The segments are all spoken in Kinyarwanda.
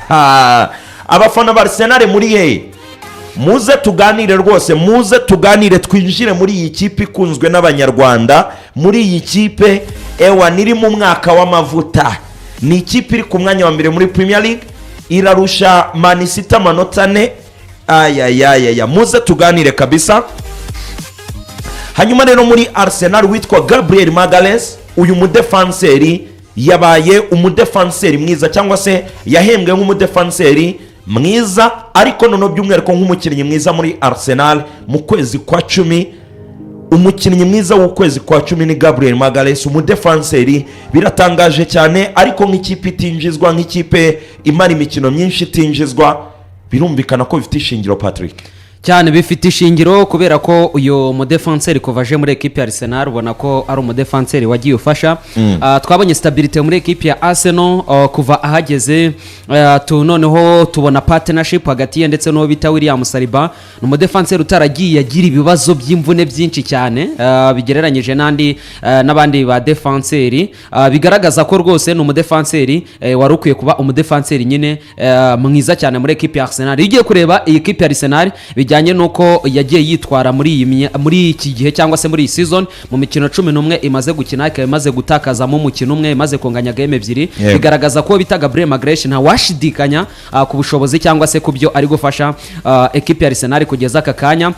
Abafana ba Arsenal muri he? Muze tuganire rwose, muze tuganire, twinjire muri iyi kipe ikunzwe n'Abanyarwanda, muri iyi kipe ewa niri mu mwaka w'amavuta. Ni ikipe iri ku mwanya wa mbere muri Premier League, irarusha Man City amanota 4. Ayayayaya, muze tuganire kabisa. Hanyuma rero muri Arsenal, witwa Gabriel Magalhaes, uyu mudefanseri yabaye umudefanseri mwiza, cyangwa se yahembwe nk'umudefanseri mwiza, ariko noneho by'umwihariko nk'umukinnyi mwiza muri Arsenal mu kwezi kwa 10. Umukinnyi mwiza w'ukwezi kwa 10 ni Gabriel Magalhaes, umudefanseri. Biratangaje cyane, ariko nk'ikipe itinjizwa, nk'ikipe imara imikino myinshi itinjizwa, birumvikana ko bifite ishingiro, Patrick. Cyane, bifite ishingiro, kubera ko uyu mudefanseri kuva aje muri ekipi ya Arsenal ubona ko ari umudefanseri wagiye ufasha. Twabonye stabilité muri ekipi ya Arsenal kuva ahageze. Noneho tubona partnership hagati ye ndetse n'uwo bita William Saliba. Ni umudefanseri utaragiye agira ibibazo by'imvune byinshi cyane bigereranyije n'abandi ba defanseri. Bigaragaza ko rwose ni umudefanseri wari ukwiye kuba umudefanseri nyine mwiza cyane muri ekipi ya Arsenal. Iyo ugiye kureba iyi ekipi ya Arsenal, bijyanye n'uko yagiye yitwara muri iki gihe cyangwa se muri iyi season, mu mikino 11 imaze gukina, ikaba imaze gutakazamo umukino umwe, imaze kunganya game ebyiri, bigaragaza ko bita Gabriel Magalhaes ntawashidikanya ku bushobozi cyangwa se ku byo ari gufasha ekipi ya Arsenal kugeza aka kanya.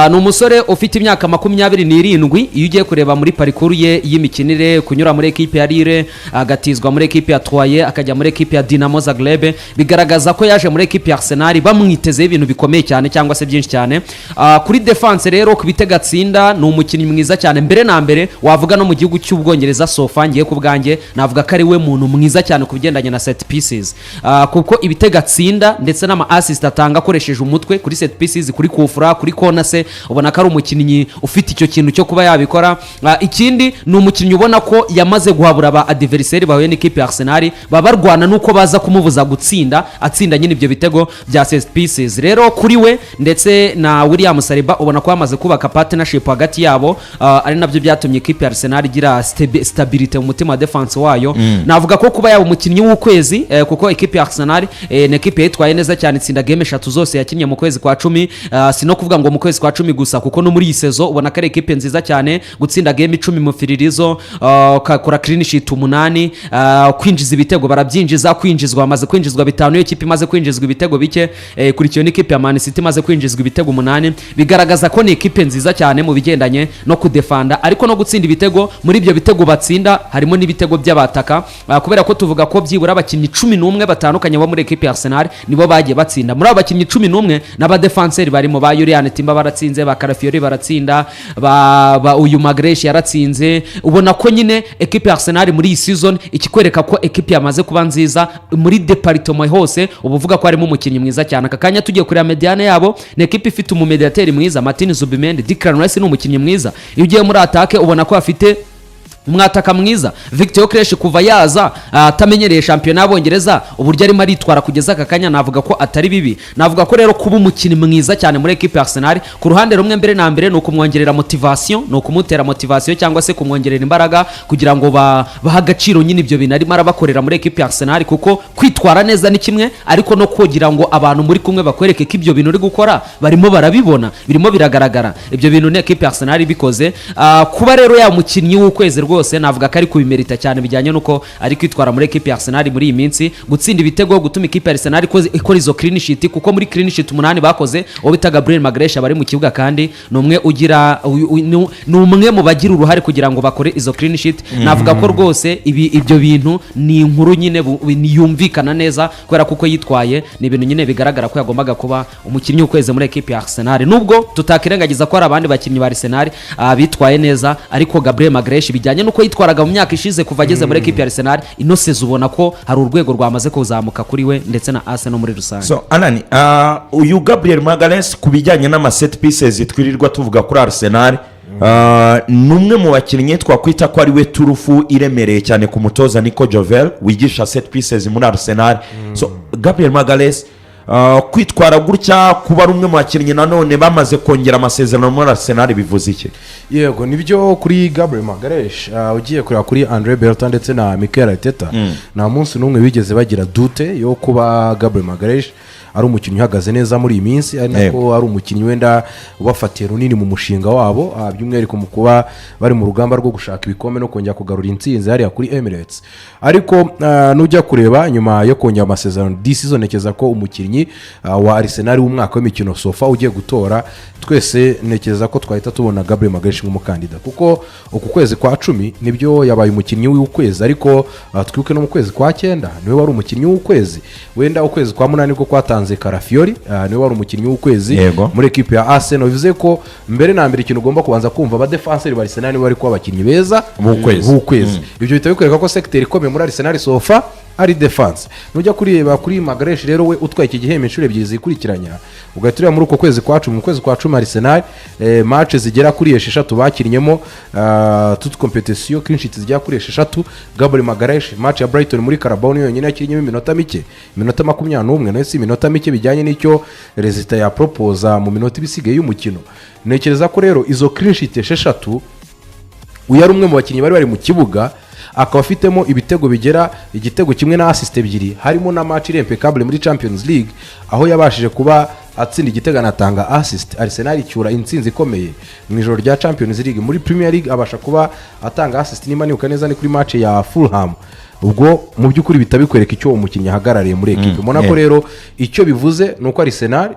Ni umusore ufite imyaka 27. Iyo ugiye kureba muri parcours ye y'imikinire, kunyura muri ekipi ya Lille, agatizwa muri ekipi ya Troyes, akajya muri ekipi ya Dinamo Zagreb, bigaragaza ko yaje muri ekipi ya Arsenal bamwitezeho ibintu bikomeye cyane cyangwa se byinshi cyane. Kuri defense rero, ku bitego atsinda, ni umukinnyi mwiza cyane. Mbere na mbere wavuga no mu gihugu cy'Ubwongereza, so far ngiye ku bwanjye navuga ko ari we muntu mwiza cyane ku bigendanye na set pieces, kuko ibitego atsinda ndetse n'ama assist atanga akoresheje umutwe kuri set pieces, kuri kufura, kuri corner se, ubona ko ari umukinnyi ufite icyo kintu cyo kuba yabikora. Ikindi ni umukinnyi ubona ko yamaze guhabura aba adversaire bahuye n'ikipe ya Arsenal, baba barwana nuko baza kumubuza gutsinda, atsinda nyine ibyo bitego bya set pieces. Rero kuri we ndetse na William Saliba, ubona ko bamaze kubaka partnership hagati yabo, ari nabyo byatumye ikipe ya Arsenal igira stabilité mu mutima wa defense wayo. Navuga ko kuba yaba umukinnyi w'ukwezi, kuko ikipe ya Arsenal ni ekipe yitwaye neza cyane, itsinda game eshatu zose yakinnye mu kwezi kwa 10. Si no kuvuga ngo mu kwezi kwa 10 gusa, kuko no muri iyi saison ubona ko ari ekipe nziza cyane. Gutsinda game 10 mu firirizo, ukakora clean sheet umunani, kwinjiza ibitego barabyinjiza, kwinjizwa bamaze kwinjizwa bitanu. Iyo kipe imaze kwinjizwa ibitego bike, ikurikiwe n'ikipe ya Man City imaze kwinjizwa ibitego umunani. Bigaragaza ko ni ekipe nziza cyane mu bigendanye no kudefanda, ariko no gutsinda ibitego. Muri ibyo bitego batsinda harimo n'ibitego by'abataka, kubera ko tuvuga ko byibura abakinnyi 11 batandukanye bo muri ekipe ya Arsenal nibo bagiye batsinda. Muri abo bakinnyi 11 n'abadefanseri barimo, ba Jurrien Timber baratsinze, ba Calafiori baratsinda, ba uyu Magalhaes yaratsinze. Ubona ko nyine ekipe ya Arsenal muri iyi season, ikikwereka ko ekipe yamaze kuba nziza muri département hose, uba uvuga ko harimo umukinnyi mwiza cyane. Aka kanya tugiye kureba médiane yabo, ni ekipe ifite umumediateri mwiza, Martin Zubimendi. Declan Rice ni umukinnyi mwiza. Iyo ugiye muri attaque, ubona ko afite umwataka mwiza, Victor Gyökeres. Kuva yaza atamenyereye shampiyona y'Abongereza, uburyo arimo aritwara kugeza aka kanya, navuga ko atari bibi. Navuga ko rero kuba umukinnyi mwiza cyane muri ekipe ya Arsenal, ku ruhande rumwe, mbere na mbere ni ukumwongerera motivation, ni ukumutera motivation cyangwa se kumwongerera imbaraga kugira ngo bahe agaciro nyine ibyo bintu arimo arabakorera muri ekipe ya Arsenal, kuko kwitwara neza ni kimwe, ariko no kugira ngo abantu muri kumwe bakwereke ko ibyo bintu uri gukora barimo barabibona, birimo biragaragara, ibyo bintu ni ekipe ya Arsenal ibikoze. Kuba rero yaba umukinnyi w'ukwezi, rwose navuga ko ari kubimerita cyane, bijyanye n'uko ari kwitwara muri ekipe ya Arsenal muri iyi minsi, gutsinda ibitego, gutuma ikipe ya Arsenal ikora izo clean sheet, kuko muri clean sheet umunani bakoze, uwo bita Gabriel Magalhaes aba ari mu kibuga, kandi ni umwe ugira ni umwe mu bagira uruhare kugira ngo bakore izo clean sheet. Navuga ko rwose ibyo bintu ni inkuru nyine yumvikana neza, kubera ko uko yitwaye ni ibintu nyine bigaragara ko yagombaga kuba umukinnyi w'ukwezi muri ekipe ya Arsenal, nubwo tutakirengagiza ko hari abandi bakinnyi ba Arsenal bitwaye neza. Ariko Gabriel Magalhaes, bijyanye n'uko yitwaraga mu myaka ishize kuva ageze muri ekipe ya Arsenal, ino saison ubona ko hari urwego rwamaze kuzamuka kuri we ndetse na Arsenal muri rusange. So anani, uyu Gabriel Magalhaes, ku bijyanye n'ama set pieces twirirwa tuvuga kuri Arsenal, ni umwe mu bakinnyi twakwita ko ari we turufu iremereye cyane ku mutoza Nico Jover wigisha set pieces muri Arsenal. So Gabriel Magalhaes Kwitwara gutya, kuba ari umwe mu bakinnyi nanone bamaze kongera amasezerano muri Arsenal, bivuze iki? Yego, nibyo. Kuri Gabriel Magalhaes, ugiye kureba kuri Andre Berta ndetse na Mikel Arteta, nta munsi n'umwe bigeze bagira doute yo kuba Gabriel Magalhaes ari umukinnyi uhagaze neza muri iyi minsi, ari nako ari umukinnyi wenda ubafatiye runini mu mushinga wabo, by'umwihariko mu kuba bari mu rugamba rwo gushaka ibikombe no kongera kugarura intsinzi hariya kuri Emirates. Ariko nujya kureba nyuma yo kongera amasezerano this season, ntekereza ko umukinnyi wa Arsenal w'umwaka w'imikino so far ugiye gutora, twese ntekereza ko twahita tubona Gabriel Magalhaes nk'umukandida, kuko uku kwezi kwa 10 nibyo yabaye umukinnyi w'ukwezi, ariko twibuke no mu kwezi kwa cyenda niwe wari umukinnyi w'ukwezi. Wenda ukwezi kwa munani ko kwatanze Calafiori, niwe wari umukinnyi w'ukwezi muri ekipe ya Arsenal. Bivuze ko mbere na mbere ikintu ugomba kubanza kumva, abadefanseri ba Arsenal nibo bari kuba abakinnyi beza b'ukwezi. B'ukwezi. Ibyo bihita bikwereka ko secteur ikomeye muri Arsenal so far ari défense. Nujya kureba kuri Magalhaes rero, we utwaye iki gihembo inshuro ebyiri zikurikiranya, ugahita ureba muri uko kwezi kwa 10, mu kwezi kwa 10 Arsenal match zigera kuri 6 bakinnyemo, toutes compétitions, clean sheet zigera kuri 6. Gabriel Magalhaes, match ya Brighton muri Carabao niyo yonyine yakinnyemo iminota mike, iminota 21, nayo si iminota mike bijyanye n'icyo résultat ya proposa mu minota ibisigaye y'umukino. Ntekereza ko rero izo clean sheet 6, uyu ari umwe mu bakinnyi bari bari mu kibuga, akaba afitemo ibitego bigera igitego kimwe na assist ebyiri, harimo na match impeccable muri Champions League aho yabashije kuba atsinda igitego anatanga assist, Arsenal icyura intsinzi ikomeye mu ijoro rya Champions League. Muri Premier League abasha kuba atanga assist, niba nibuka neza ni kuri match ya Fulham. Ubwo mu by'ukuri bihita bikwereka icyo uwo mukinnyi ahagarariye muri ekipe. Ubona ko rero icyo bivuze ni uko Arsenal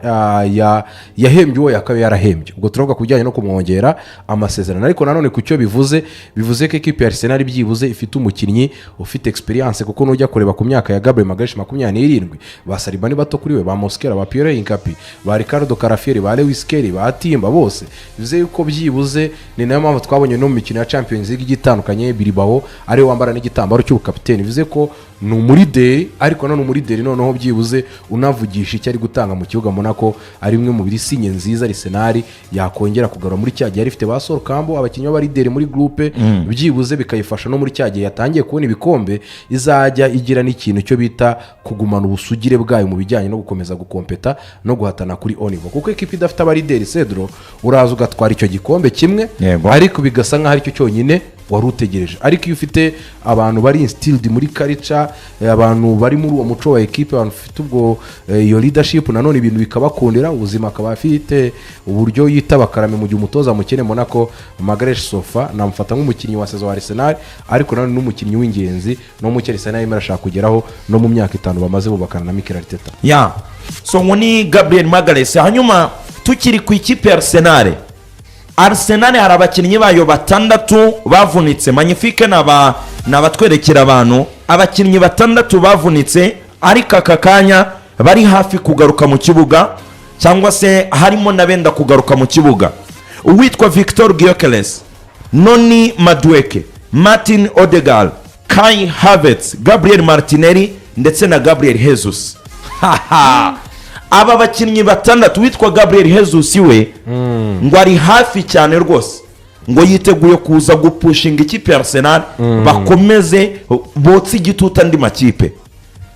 yahembye uwo yakabaye yarahembye. Ubwo turavuga ku bijyanye no kumwongera amasezerano, ariko nanone ku cyo bivuze, bivuze ko ekipe ya Arsenal byibuze ifite umukinnyi ufite experience, kuko nujya kureba ku myaka ya Gabriel Magalhaes, 27, ba Saliba ni bato kuri we, ba Mosquera, ba Piero Hincapie, ba Riccardo Calafiori, ba Lewis Skelly, ba Timber bose. Bivuze yuko byibuze ni nayo mpamvu twabonye no mu mikino ya Champions League igiye itandukanye Bilbao ariwe wambara n'igitambaro cy'ubukapiteni. Bivuze ko ni umuleader, ariko none umuleader noneho byibuze unavugisha icyo ari gutanga mu kibuga. Mbona ko ari imwe mu biri signe nziza Arsenal yakongera kugarura muri cya gihe yari ifite ba Sol Campbell, abakinnyi b'abaleader muri groupe, byibuze bikayifasha no muri cya gihe yatangiye kubona ibikombe, izajya igira n'ikintu cyo bita kugumana ubusugire bwayo mu bijyanye no gukomeza gukompeta no guhatana kuri haut niveau, kuko ekipa idafite abaleader, Cedro, uraza ugatwara icyo gikombe kimwe, ariko bigasa nk'aho aricyo cyonyine wari utegereje. Ariko iyo ufite abantu bari instilled muri culture, abantu bari muri uwo muco wa ekipe, abantu bafite ubwo iyo leadership, nanone ibintu bikabakundira ubuzima, akaba afite uburyo yitaba karame mu gihe umutoza mukene. Mbona ko Magalhaes so far namufata nk'umukinnyi wa saison wa Arsenal, ariko nanone n'umukinnyi w'ingenzi no mu cyo Arsenal irimo irashaka kugeraho no mu myaka 5 bamaze bubakana na Mikel Arteta. Ya, so ngo ni Gabriel Magalhaes. Hanyuma tukiri ku ikipe ya Arsenal, Arsenal hari abakinnyi bayo batandatu bavunitse. Magnifique, ni abatwerekera abantu, abakinnyi batandatu bavunitse ariko aka kanya bari hafi kugaruka mu kibuga, cyangwa se harimo n'abenda kugaruka mu kibuga: uwitwa Victor Gyokeres, Noni Madueke, Martin Odegaard, Kai Havertz, Gabriel Martinelli ndetse na Gabriel Jesus. Haha, aba bakinnyi batandatu, witwa Gabriel Jesus we ngo ari hafi cyane rwose, ngo yiteguye kuza gupushinga ikipe ya Arsenal bakomeze botse igitutu andi makipe.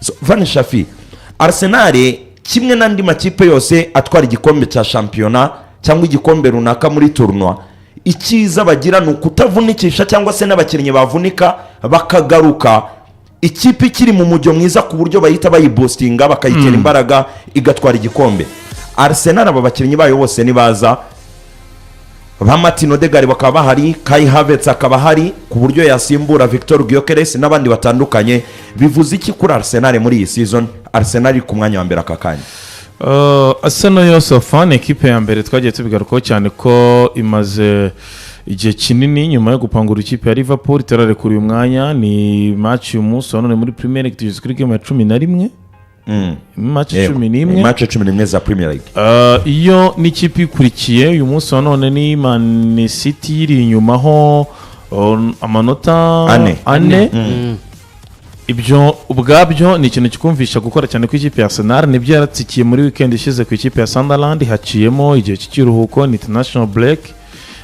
So, Van Shafi, Arsenal kimwe n'andi makipe yose atwara igikombe cya shampiyona cyangwa igikombe runaka muri tournoi, icyiza bagira ni ukutavunikisha, cyangwa se n'abakinnyi bavunika bakagaruka ikipe ikiri mu mujyo mwiza, ku buryo bahita bayiboostinga, bakayitera imbaraga, igatwara igikombe. Arsenal aba bakinnyi bayo bose nibaza, ba Martin Odegaard bakaba bahari, Kai Havertz akaba ahari ku buryo yasimbura Victor Gyokeres n'abandi batandukanye, bivuze iki kuri Arsenal muri iyi season? Arsenal iri ku mwanya wa mbere aka kanya. Arsenal yo so far ni ekipe ya mbere, twagiye tubigarukaho cyane ko imaze igihe kinini nyuma yo gupangura ikipe ya Liverpool itararekura uyu mwanya. Ni match uyu munsi wa none muri Premier League tugeze kuri game ya 11, match 11. Match 11 za Premier League. Iyo n'ikipe ikurikiye uyu munsi wa none ni Man City, iri inyuma ho amanota Ane. Ane. Ibyo ubwabyo ni ikintu kikumvisha gukora cyane ku ikipe ya Arsenal. Nibyo, yaratsikiye muri weekend ishize ku ikipe ya Sunderland, haciyemo igihe cy'ikiruhuko, ni international break.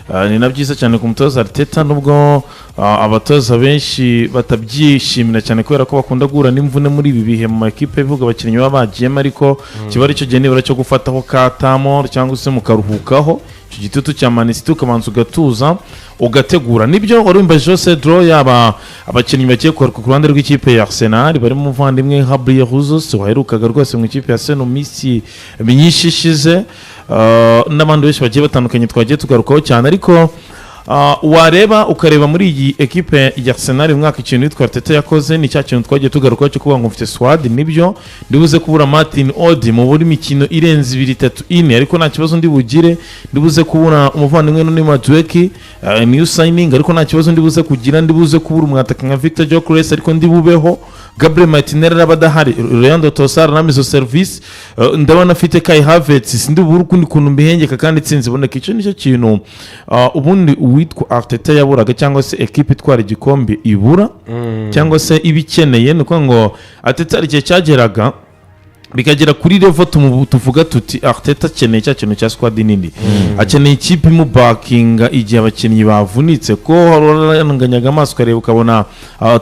Ni na byiza cyane ku mutoza Arteta, nubwo abatoza benshi batabyishimira cyane kubera ko bakunda guhura n'imvune muri ibi bihe mu makipe y'ibihugu abakinnyi baba bagiyemo, ariko kiba ari cyo gihe nibura cyo gufataho ka tamo cyangwa se mukaruhukaho icyo gitutu cya Man City, ukabanza ugatuza, ugategura. Nibyo wari wimbaje Cedro, yaba abakinnyi bagiye kugaruka ku ruhande rw'ikipe ya Arsenal barimo umuvandimwe Gabriel Jesus waherukaga rwose mu ikipe ya Arsenal mu minsi myinshi ishize, n'abandi benshi bagiye batandukanye twagiye tugarukaho cyane. Ariko wareba ukareba muri iyi ekipe ya Arsenal uyu mwaka, ikintu yitwa Arteta yakoze ni cya kintu twagiye tugarukaho cyo kuvuga ngo mfite squad. Nibyo, ndibuze kubura Martin Odi mu buri mikino irenze ibiri, itatu, ine, ariko nta kibazo ndi bugire. Ndibuze kubura umuvandimwe Noni Madueke, new signing, ariko nta kibazo ndibuze kugira. Ndibuze kubura umwataka nka Victor Gyökeres, ariko ndibubeho. Gabriel Martinelli araba adahari, Leandro Trossard arama izo service, ndabona afite Kai Havertz, sindi bubure ukundi kuntu mbihengeka kandi itsinzi iboneka. Icyo nicyo kintu ubundi uwitwa Arteta yaburaga, cyangwa se ekipe itwara igikombe ibura, cyangwa se iba ikeneye. Ni ukuvuga ngo Arteta hari igihe cyageraga bikagera kuri level tuvuga tuti Arteta akeneye cya kintu cya squad nini, akeneye ikipe imubakinga igihe abakinnyi bavunitse, ko waranganyaga amaso ukareba ukabona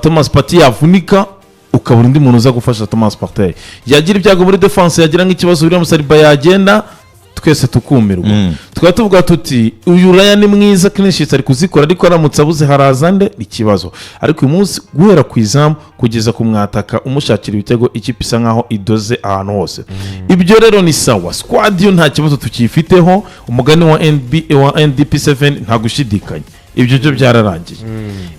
Thomas Partey yavunika, ukabura undi muntu uza gufasha Thomas Partey, yagira ibyago muri defense, yagira nk'ikibazo William Saliba yagenda, twese tukumirwa. Tukaba tuvuga tuti uyu Raya ni mwiza, clean sheets ari kuzikora, ariko aramutse abuze haraza nde? Ikibazo. Ariko uyu munsi guhera ku izamu kugeza ku mwataka umushakira ibitego, ikipe isa nkaho idoze ahantu hose. Ibyo rero ni sawa, squad yo nta kibazo tukiyifiteho, umugani wa NB wa NDP7 nta gushidikanya, ibyo byo byararangiye.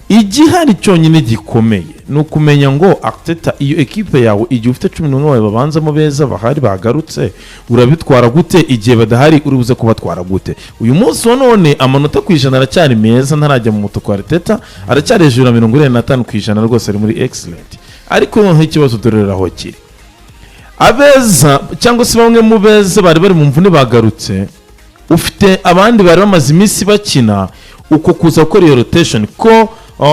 Igihari cyonyine gikomeye ni ukumenya ngo Arteta, iyo ekipe yawe igihe ufite 11 bawe babanzamo beza bahari bagarutse, urabitwara gute? Igihe badahari uri buze kubatwara gute? Uyu munsi wa none amanota ku ijana aracyari meza, ntarajya mu mutuku wa Arteta, aracyari hejuru ya 45% rwose, ari muri excellent. Ariko noneho ikibazo dore aho kiri, abeza cyangwa se bamwe mu beza bari bari mu mvune bagarutse, ufite abandi bari bamaze iminsi bakina. Uko kuza gukora iyo rotation ko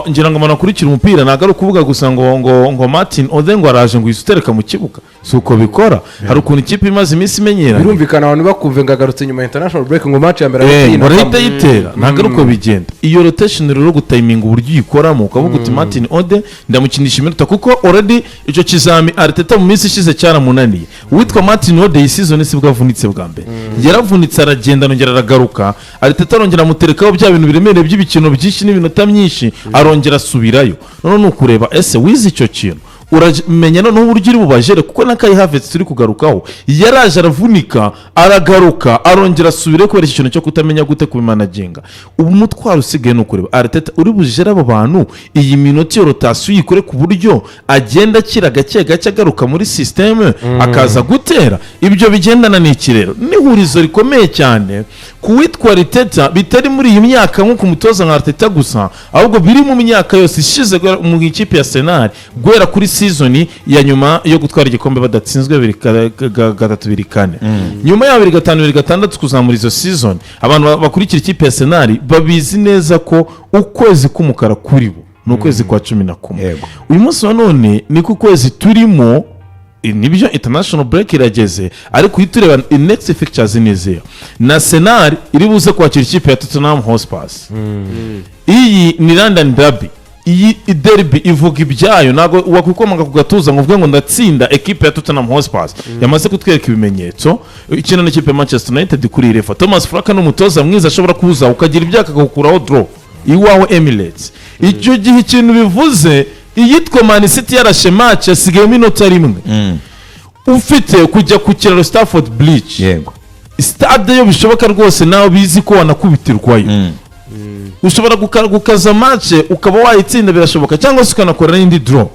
ngira ngo abantu bakurikira umupira, ntabwo ari ukuvuga gusa ngo Martin Ode ngo araje ngo uhise utereka mu kibuga, si uko bikora. Hari ukuntu ikipe imaze iminsi imenyeranye. Birumvikana, abantu bakumve ngo agarutse nyuma ya international break, ngo match ya mbere arahita ngo arahita yinakamo. yitera, ntabwo ari uko bigenda. Iyo rotation rero, gutayiminga uburyo uyikoramo, ukavuga uti Martin Ode ndamukinisha iminota, kuko already icyo kizami Arteta mu minsi ishize cyaramunaniye. Uwitwa Martin Ode iyi season sibwo avunitse bwa mbere, yaravunitse aragenda, arongera aragaruka, Arteta arongera amuterekaho bya bintu biremereye by'ibikino byinshi n'iminota myinshi, arongera asubirayo. Noneho ni ukureba ese wize icyo kintu, uramenya noneho uburyo uri bubajere, kuko na Kai Havertz turi kugarukaho yaraje aravunika, aragaruka, arongera asubire, kubera iki kintu cyo kutamenya gute kubimanaginga. Ubu umutwaro usigaye ni ukureba Arteta uri bujere abo bantu, iyi minota, iyo rotation uyikore ku buryo agenda akira gake gake, agaruka muri système, akaza gutera. Ibyo bigendana n'iki rero? N'ihurizo rikomeye cyane ku witwa Arteta, bitari muri iyi myaka nko ku mutoza nka Arteta gusa, ahubwo biri mu myaka yose ishize guhera mu ikipe ya Arsenal, guhera kuri season ya nyuma yo gutwara igikombe badatsinzwe 2003 2004, nyuma ya 2005, 2006, kuzamura izo season. Abantu bakurikira ikipe ya Arsenal babizi neza ko ukwezi k'umukara kuri bo ni ukwezi kwa 11. Uyu munsi wa none niko ukwezi turimo. Nibyo, international break irageze, ariko uhita ureba next fixtures ni izihe. Na Arsenal iri buze kwakira ikipe ya Tottenham Hotspur. Iyi ni London derby, iyi derby ivuga ibyayo. Ntabwo wakwikomanga ku gatuza ngo uvuge ngo ndatsinda ekipe ya Tottenham Hotspur yamaze kutwereka ibimenyetso ikina n'ikipe ya Manchester United kuri iyi refa. Thomas Frank ni umutoza mwiza, ashobora kuza ukagira ibyago akagukuraho draw iwawe Emirates. Icyo gihe ikintu bivuze, iyitwa Man City yarashe match hasigayemo inota rimwe, ufite kujya ku kiraro Stamford Bridge, stade yo bishoboka rwose nawe bizi ko wanakubitirwayo. Ushobora gukaza match ukaba wayitsinda, birashoboka, cyangwa se ukanakora n'indi draw.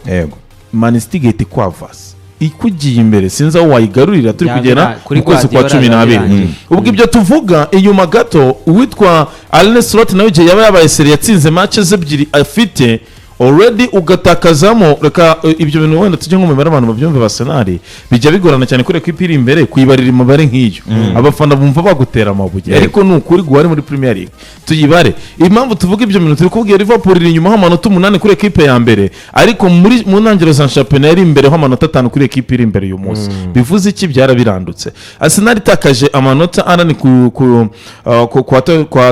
Man City igahita ikwavasa ikugiye imbere, sinzi aho wayigarurira turi kugera kuri mu kwezi kwa Guardiola 12. birangiye. Ubwo ibyo tuvuga inyuma gato, uwitwa Arne Slot nawe igihe yaba yabaye seri yatsinze match ze ebyiri afite. Already ugatakazamo. Reka ibyo bintu wenda tujye nko mu mibare, abantu babyumve ba Arsenal, bijya bigorana cyane kuri ekipi iri imbere kuyibarira imibare nk'iyo, abafana bumva bagutera amabuye, ariko ni ukuri guhari muri Premier League. Tuyibare. Impamvu tuvuga ibyo bintu, turi kubwira Liverpool iri inyuma amanota 8 kuri ekipe ya mbere, ariko mu ntangiriro za shampiyona yari imbere ho amanota 5 kuri ekipe iri imbere uyu munsi. Bivuze iki? Byarabirandutse. Arsenal itakaje amanota arani ku kwa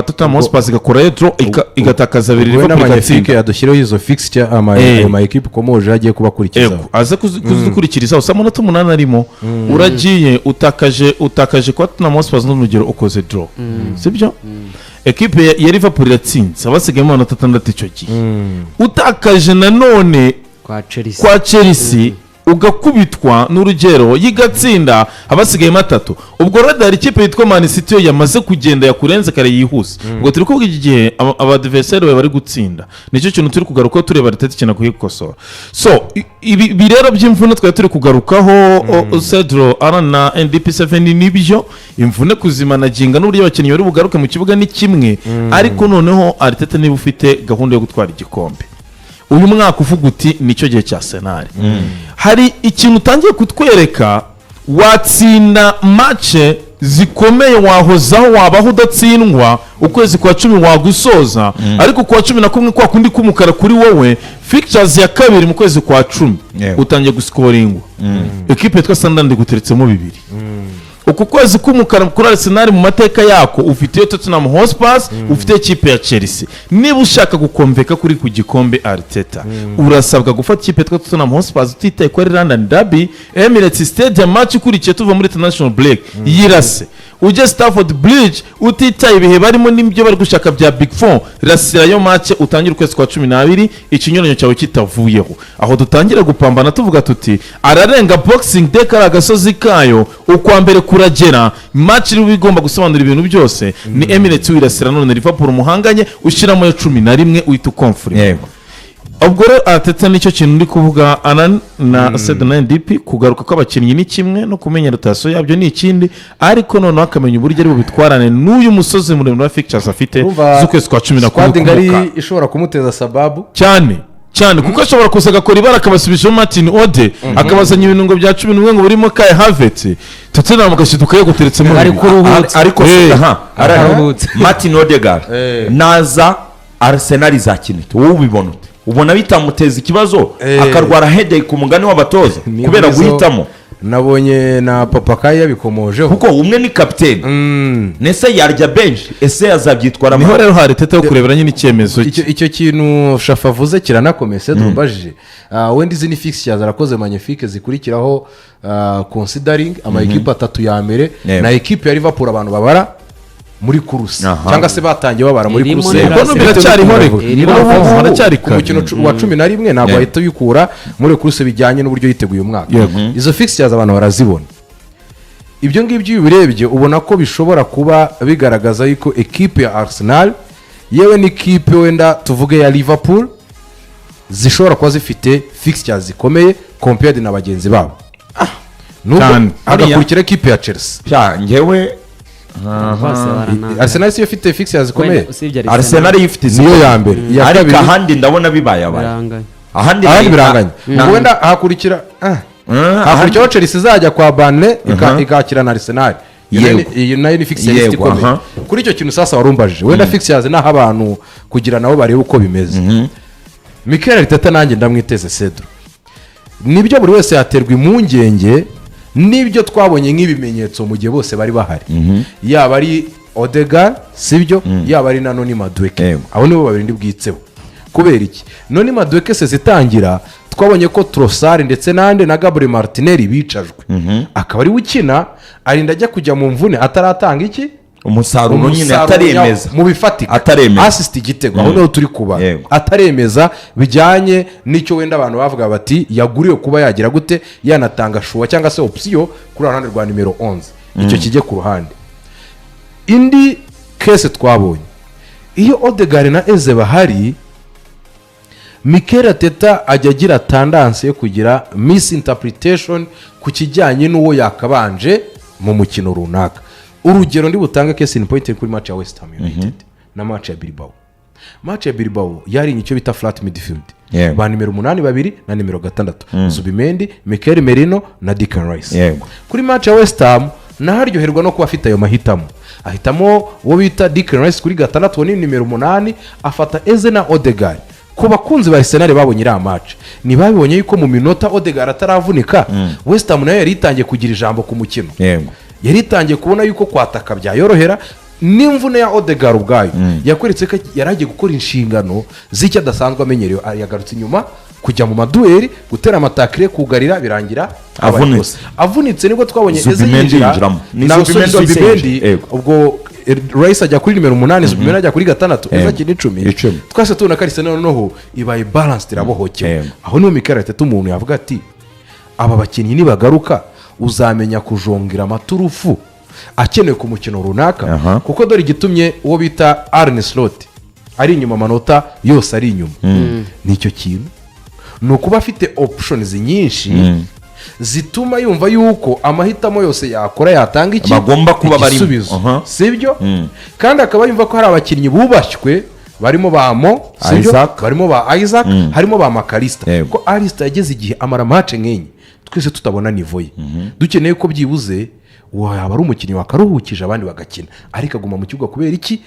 Tottenham Hotspur, igakorayo draw, igatakaza abiri, Wowe Liverpool na Magnifique igatsinda. Yadushyireho izo fixture ama ayo ma ekipe ukomoje agiye kubakurikizaho. Ego, aze kuzikurikiriza usa amanota 8 arimo. Uragiye utakaje kwa Tottenham Hotspur, n'urugero ukoze draw, sibyo? Ekipe ya Liverpool iratsinze, abasigayemo amanota 6 icyo gihe. Utakaje nanone kwa Chelsea. Kwa Chelsea ugakubitwa n'urugero, yigatsinda, abasigayemo 3. Ubwo rero hari ikipe yitwa Man City yo yamaze kugenda, yakurenze kare yihuse. Ubwo turi kuvuga iki gihe aba adversaire bawe bari gutsinda, nicyo kintu turi kugarukaho, tureba Arteta ikintu akwiye gukosora. So ibi rero by'imvune twari turi kugarukaho, Cedro Aran na NDP7, nibyo, imvune kuzimanaginga n'uburyo abakinnyi bari bugaruke mu kibuga ni kimwe, ariko noneho Arteta, niba ufite gahunda yo gutwara igikombe uyu mwaka, uvuga uti nicyo gihe cya Arsenal, hari ikintu utangiye kutwereka: watsinda match zikomeye, wahozaho, wabaho udatsindwa, ukwezi kwa 10 wagusoza, ariko kwa 11 kwa kundi k'umukara kuri wowe, fixtures ya kabiri mu kwezi kwa 10, utangiye gusikoringwa, ekipe yitwa Sunderland iguteretsemo bibiri. Uku kwezi k'umukara kuri Arsenal mu mateka yako, ufite Tottenham Hotspur, ufite ikipe ya Chelsea. Niba ushaka gukomveka kuri ku gikombe, Arteta, urasabwa gufata ikipe yitwa Tottenham Hotspur, utitaye ko ari London Derby, Emirates Stadium, match ikurikiye tuva muri international break, yirase ujye Stamford Bridge, utitaye ibihe barimo n'ibyo bari gushaka bya Big Four, rasirayo match, utangire ukwezi kwa 12 ikinyuranyo cyawe kitavuyeho. Aho dutangira gupambana tuvuga tuti ararenga Boxing Day, kari agasozi kayo, ukwa mbere kuragera, match iri igomba gusobanura ibintu byose ni Emirates, wirasira none Liverpool muhanganye, ushyiramo ya 11, uhita ukomfurima. Ubwo rero Arteta, nicyo kintu ndi kuvuga, Anan na Sedo na NDP, kugaruka kw'abakinnyi ni kimwe no kumenya rotation yabyo ni ikindi, ariko noneho akamenya uburyo ari bubitwarane n'uyu musozi muremure wa fixtures afite Urumva z'ukwezi kwa 11 squad ngari k'umukara. ishobora kumuteza sababu. Cyane cyane, kuko ashobora kuza agakora ibara, akabasubishamo Martin Ode, akabazanya ibirungo bya 11 ngo burimo Kai Havertz, Tottenham ugashyira ukayaguteretsemo Bari bibiri. kuruhutsa. Ariko aha Araruhutse. Martin Odegaard naza, Arsenal izakina ite? Wowe ubibona ute? Ubona bitamuteza ikibazo, akarwara headache ku mugani w'abatoza, Ni kubera muri zo- guhitamo? Nabonye na Papa Kayi yabikomojeho. Kuko umwe ni kapiteni, nese yarya benshi, ese yazabyitwaramo? Niho rero hari Arteta yo kurebera nyine icyemezo icyo cye. Icyo kintu Shafa avuze kiranakomeye. Se tumbajije, wenda izi ni fixtures arakoze magnifique zikurikiraho, considering ama ekipe atatu ya mbere na ekipe ya Liverpool abantu babara muri course, cyangwa se batangiye babara muri Irimo course. neza. Kuko biracyariho reka. Irimo Ubu neza. haracyari Ku kare. mukino wa 11 ntabwo wahita uyikura muri course bijyanye n'uburyo yiteguye umwaka. Izo fixtures abantu barazibona. Ibyo ngibyo iyo ubirebye ubona ko bishobora kuba bigaragaza yuko ekipe ya Arsenal, yewe n'ikipe wenda tuvuge ya Liverpool, zishobora kuba zifite fixtures zikomeye compared na bagenzi babo, nubwo Cyane. hagakurikira ekipe ya Chelsea. Sha, njyewe Bose barananga. Arsenal siyo ifite fixtures zikomeye? Wenda usibye Arsenal ifite Niyo ya mbere. Iya ariko kabiri ahandi ndabona bibaye abaye Biranganye. Ahandi ahandi biranganye. Wenda hakurikira hakurikiraho Chelsea izajya kwa Burnley, ikakira na Arsenal. Iyo iyo nayo ni fixture list ikomeye. Kuri icyo kintu sasa warumbajije, wenda fixtures naho abantu kugira nabo barebe uko bimeze. Mikel Arteta nanjye ndamwiteze, Cedro. Nibyo, buri wese yaterwa impungenge n'ibyo twabonye nk'ibimenyetso mu gihe bose bari bahari, yaba ari Odegaard, sibyo, yaba ari na Noni Madueke. Abo nibo babiri ndi bwitseho. Kubera iki? Noni Madueke se zitangira twabonye ko Trossard ndetse n'ande na Gabriel Martinelli bicajwe, akaba ariwe ukina, arinda ajya kujya mu mvune ataratanga iki? Umusaruro nyine. Umusaruro Ataremeza. mu bifatika. Ataremeza. Assist, igitego, aho niho turi kuba. Ataremeza bijyanye n'icyo wenda abantu bavuga bati yaguriwe kuba yagira gute, yanatanga choix cyangwa se option kuri ruhande rwa nimero 11. Icyo kijye ku ruhande. Indi case twabonye, iyo Odegaard na Eze bahari, Mikel Arteta ajya agira tendance yo kugira misinterpretation ku kijyanye n'uwo yakabanje mu mukino runaka. Urugero ndi butange, case in point, kuri match ya West Ham United na match ya Bilbao. Match ya Bilbao yari icyo bita flat midfield. Ba nimero 8 babiri na nimero 6, Zubimendi, Mikel Merino na Declan Rice. Kuri match ya West Ham naho aryoherwa no kuba afite ayo mahitamo, ahitamo uwo bita Declan Rice kuri 6, uwo ni nimero 8, afata Eze na Odegaard. Ku bakunzi ba Arsenal babonye iriya match, ntibabibonye yuko mu minota Odegaard ataravunika, West Ham nayo yari itangiye kugira ijambo ku mukino? Yari itangiye kubona yuko kwataka byayorohera. N'imvune ya Odegaard ubwayo yakweretse ko yari agiye gukora inshingano z'icyo adasanzwe amenyerewe. Yagarutse inyuma kujya mu ma duel, gutera ama tackle, kugarira, birangira habaye Avunitse. ikosa. Avunitse nibwo twabonye Eze Zubimendi yinjira yinjiramo. Ni na Zubimendi wahise Zubimendi. yinjira. Yego. Ubwo Rice ajya kuri nimero 8, Zubimendi ajya kuri 6, Eze akina 10. 10. Twese tubona ko Arsenal noneho ibaye balanced, irabohokewe. Aho niho Mikel Arteta umuntu yavuga ati aba bakinnyi nibagaruka uzamenya kujongera amaturufu akenewe ku mukino runaka. Kuko dore igitumye uwo bita Arne Slot ari inyuma, amanota yose ari inyuma, nicyo kintu ni ukuba afite options nyinshi zituma yumva yuko amahitamo yose yakora yatanga iki? Bagomba kuba barimo. Igisubizo. Sibyo? Kandi akaba yumva ko hari abakinnyi bubashywe barimo ba Mo, sibyo? Isaac. Barimo ba Isaac, harimo ba Mac Allister. Ko Allister yageze igihe amara match nk'enye twese tutabona niveau ye, dukeneye ko byibuze waba ari umukinnyi wakaruhukije abandi bagakina, ariko aguma mu kibuga kubera iki?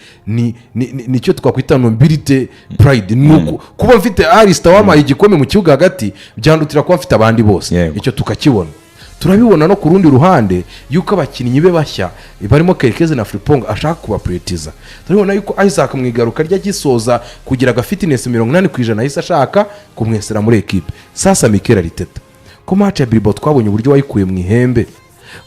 Nicyo twakwita nobility, pride. Ni kuba mfite Allister wampaye igikombe mu kibuga hagati byandutira kuba mfite abandi bose. Icyo tukakibona, turabibona no ku rundi ruhande yuko abakinnyi be bashya barimo Kerkez na Frimpong ashaka kubaprioritiza. Turabibona yuko Isaac mu igaruka rye agisoza kugira aga fitness 80% yahise ashaka kumwesera muri ekipe. Sasa Mikel Arteta, ko match ya Bilbao twabonye uburyo wayikuye mu ihembe,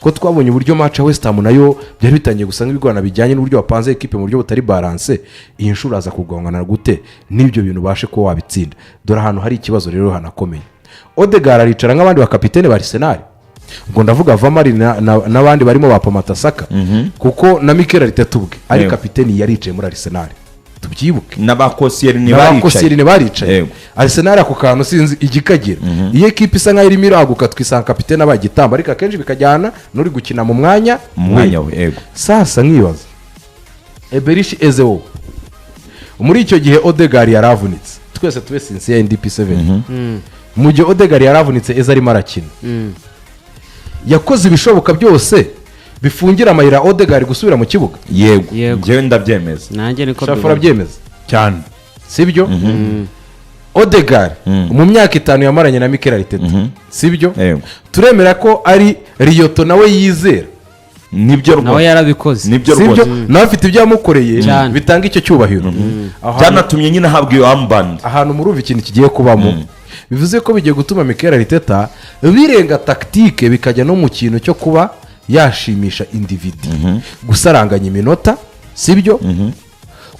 ko twabonye uburyo match ya West Ham nayo byari bitangiye gusa nk'ibigorana bijyanye n'uburyo wapanze ekipe mu buryo butari balance, iyi nshuro uraza kugongana gute n'ibyo bintu ubashe kuba wabitsinda? Dore ahantu hari ikibazo rero hanakomeye. Odegaard aricara nk'abandi bakapitene ba Arsenal, ubwo ndavuga Vamari n'abandi barimo ba Pamata Saka, kuko na Mikel Arteta ubwe ari kapiteni yaricaye muri Arsenal, tubyibuke. N'aba Koscielny. N'aba Koscielny baricaye. baricaye. Arsenal ako kantu sinzi igikagira. Iyo ekipe isa nkaho irimo iraguka, twisanga kapitene abaye igitambo, ariko akenshi bikajyana n'uri gukina mu mwanya. Mu mwanya we, yego. Sasa nkibaza, Eberechi Eze wowe muri icyo gihe Odegaard yaravunitse, twese tube sincere, NDP7, mu gihe Odegaard yaravunitse, Eze arimo arakina, yakoze ibishoboka byose bifungira amayira Odegaard gusubira mu kibuga? Yego. Yego. Njyewe ndabyemeza. Nanjye niko Shafu mbibona. urabyemeza? Cyane. Sibyo? Odegaard mu myaka 5 yamaranye na Mikel Arteta, sibyo? Yego. Turemera ko ari Riyoto nawe yizera. Nibyo Nawe rwose. yarabikoze. Nibyo Sibyo? rwose. Nawe afite ibyo yamukoreye bitanga icyo cyubahiro. Aho hantu- Byanatumye nyine ahabwa iyo armband. Ahantu murumva ikintu kigiye kubamo, bivuze ko bigiye gutuma Mikel Arteta birenga tactique bikajya no mu kintu cyo kuba yashimisha individu, gusaranganya iminota, sibyo,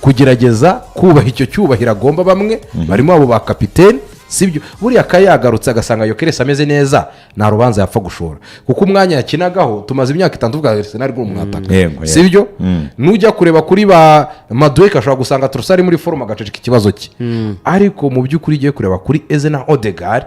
kugerageza kubaha icyo cyubahiro agomba bamwe barimo abo ba kapitene, sibyo? Buriya akaba yagarutse agasanga Gyökeres ameze neza, nta rubanza yapfa gushora, kuko umwanya yakinagaho tumaze imyaka 6 tuvuga Arsenal rw'umwataka. Yego. Sibyo? Nujya kureba kuri ba Madueke, ashobora gusanga Trossard ari muri forme agaceceka ikibazo cye. Ariko mu by'ukuri ugiye kureba kuri Eze na Odegaard,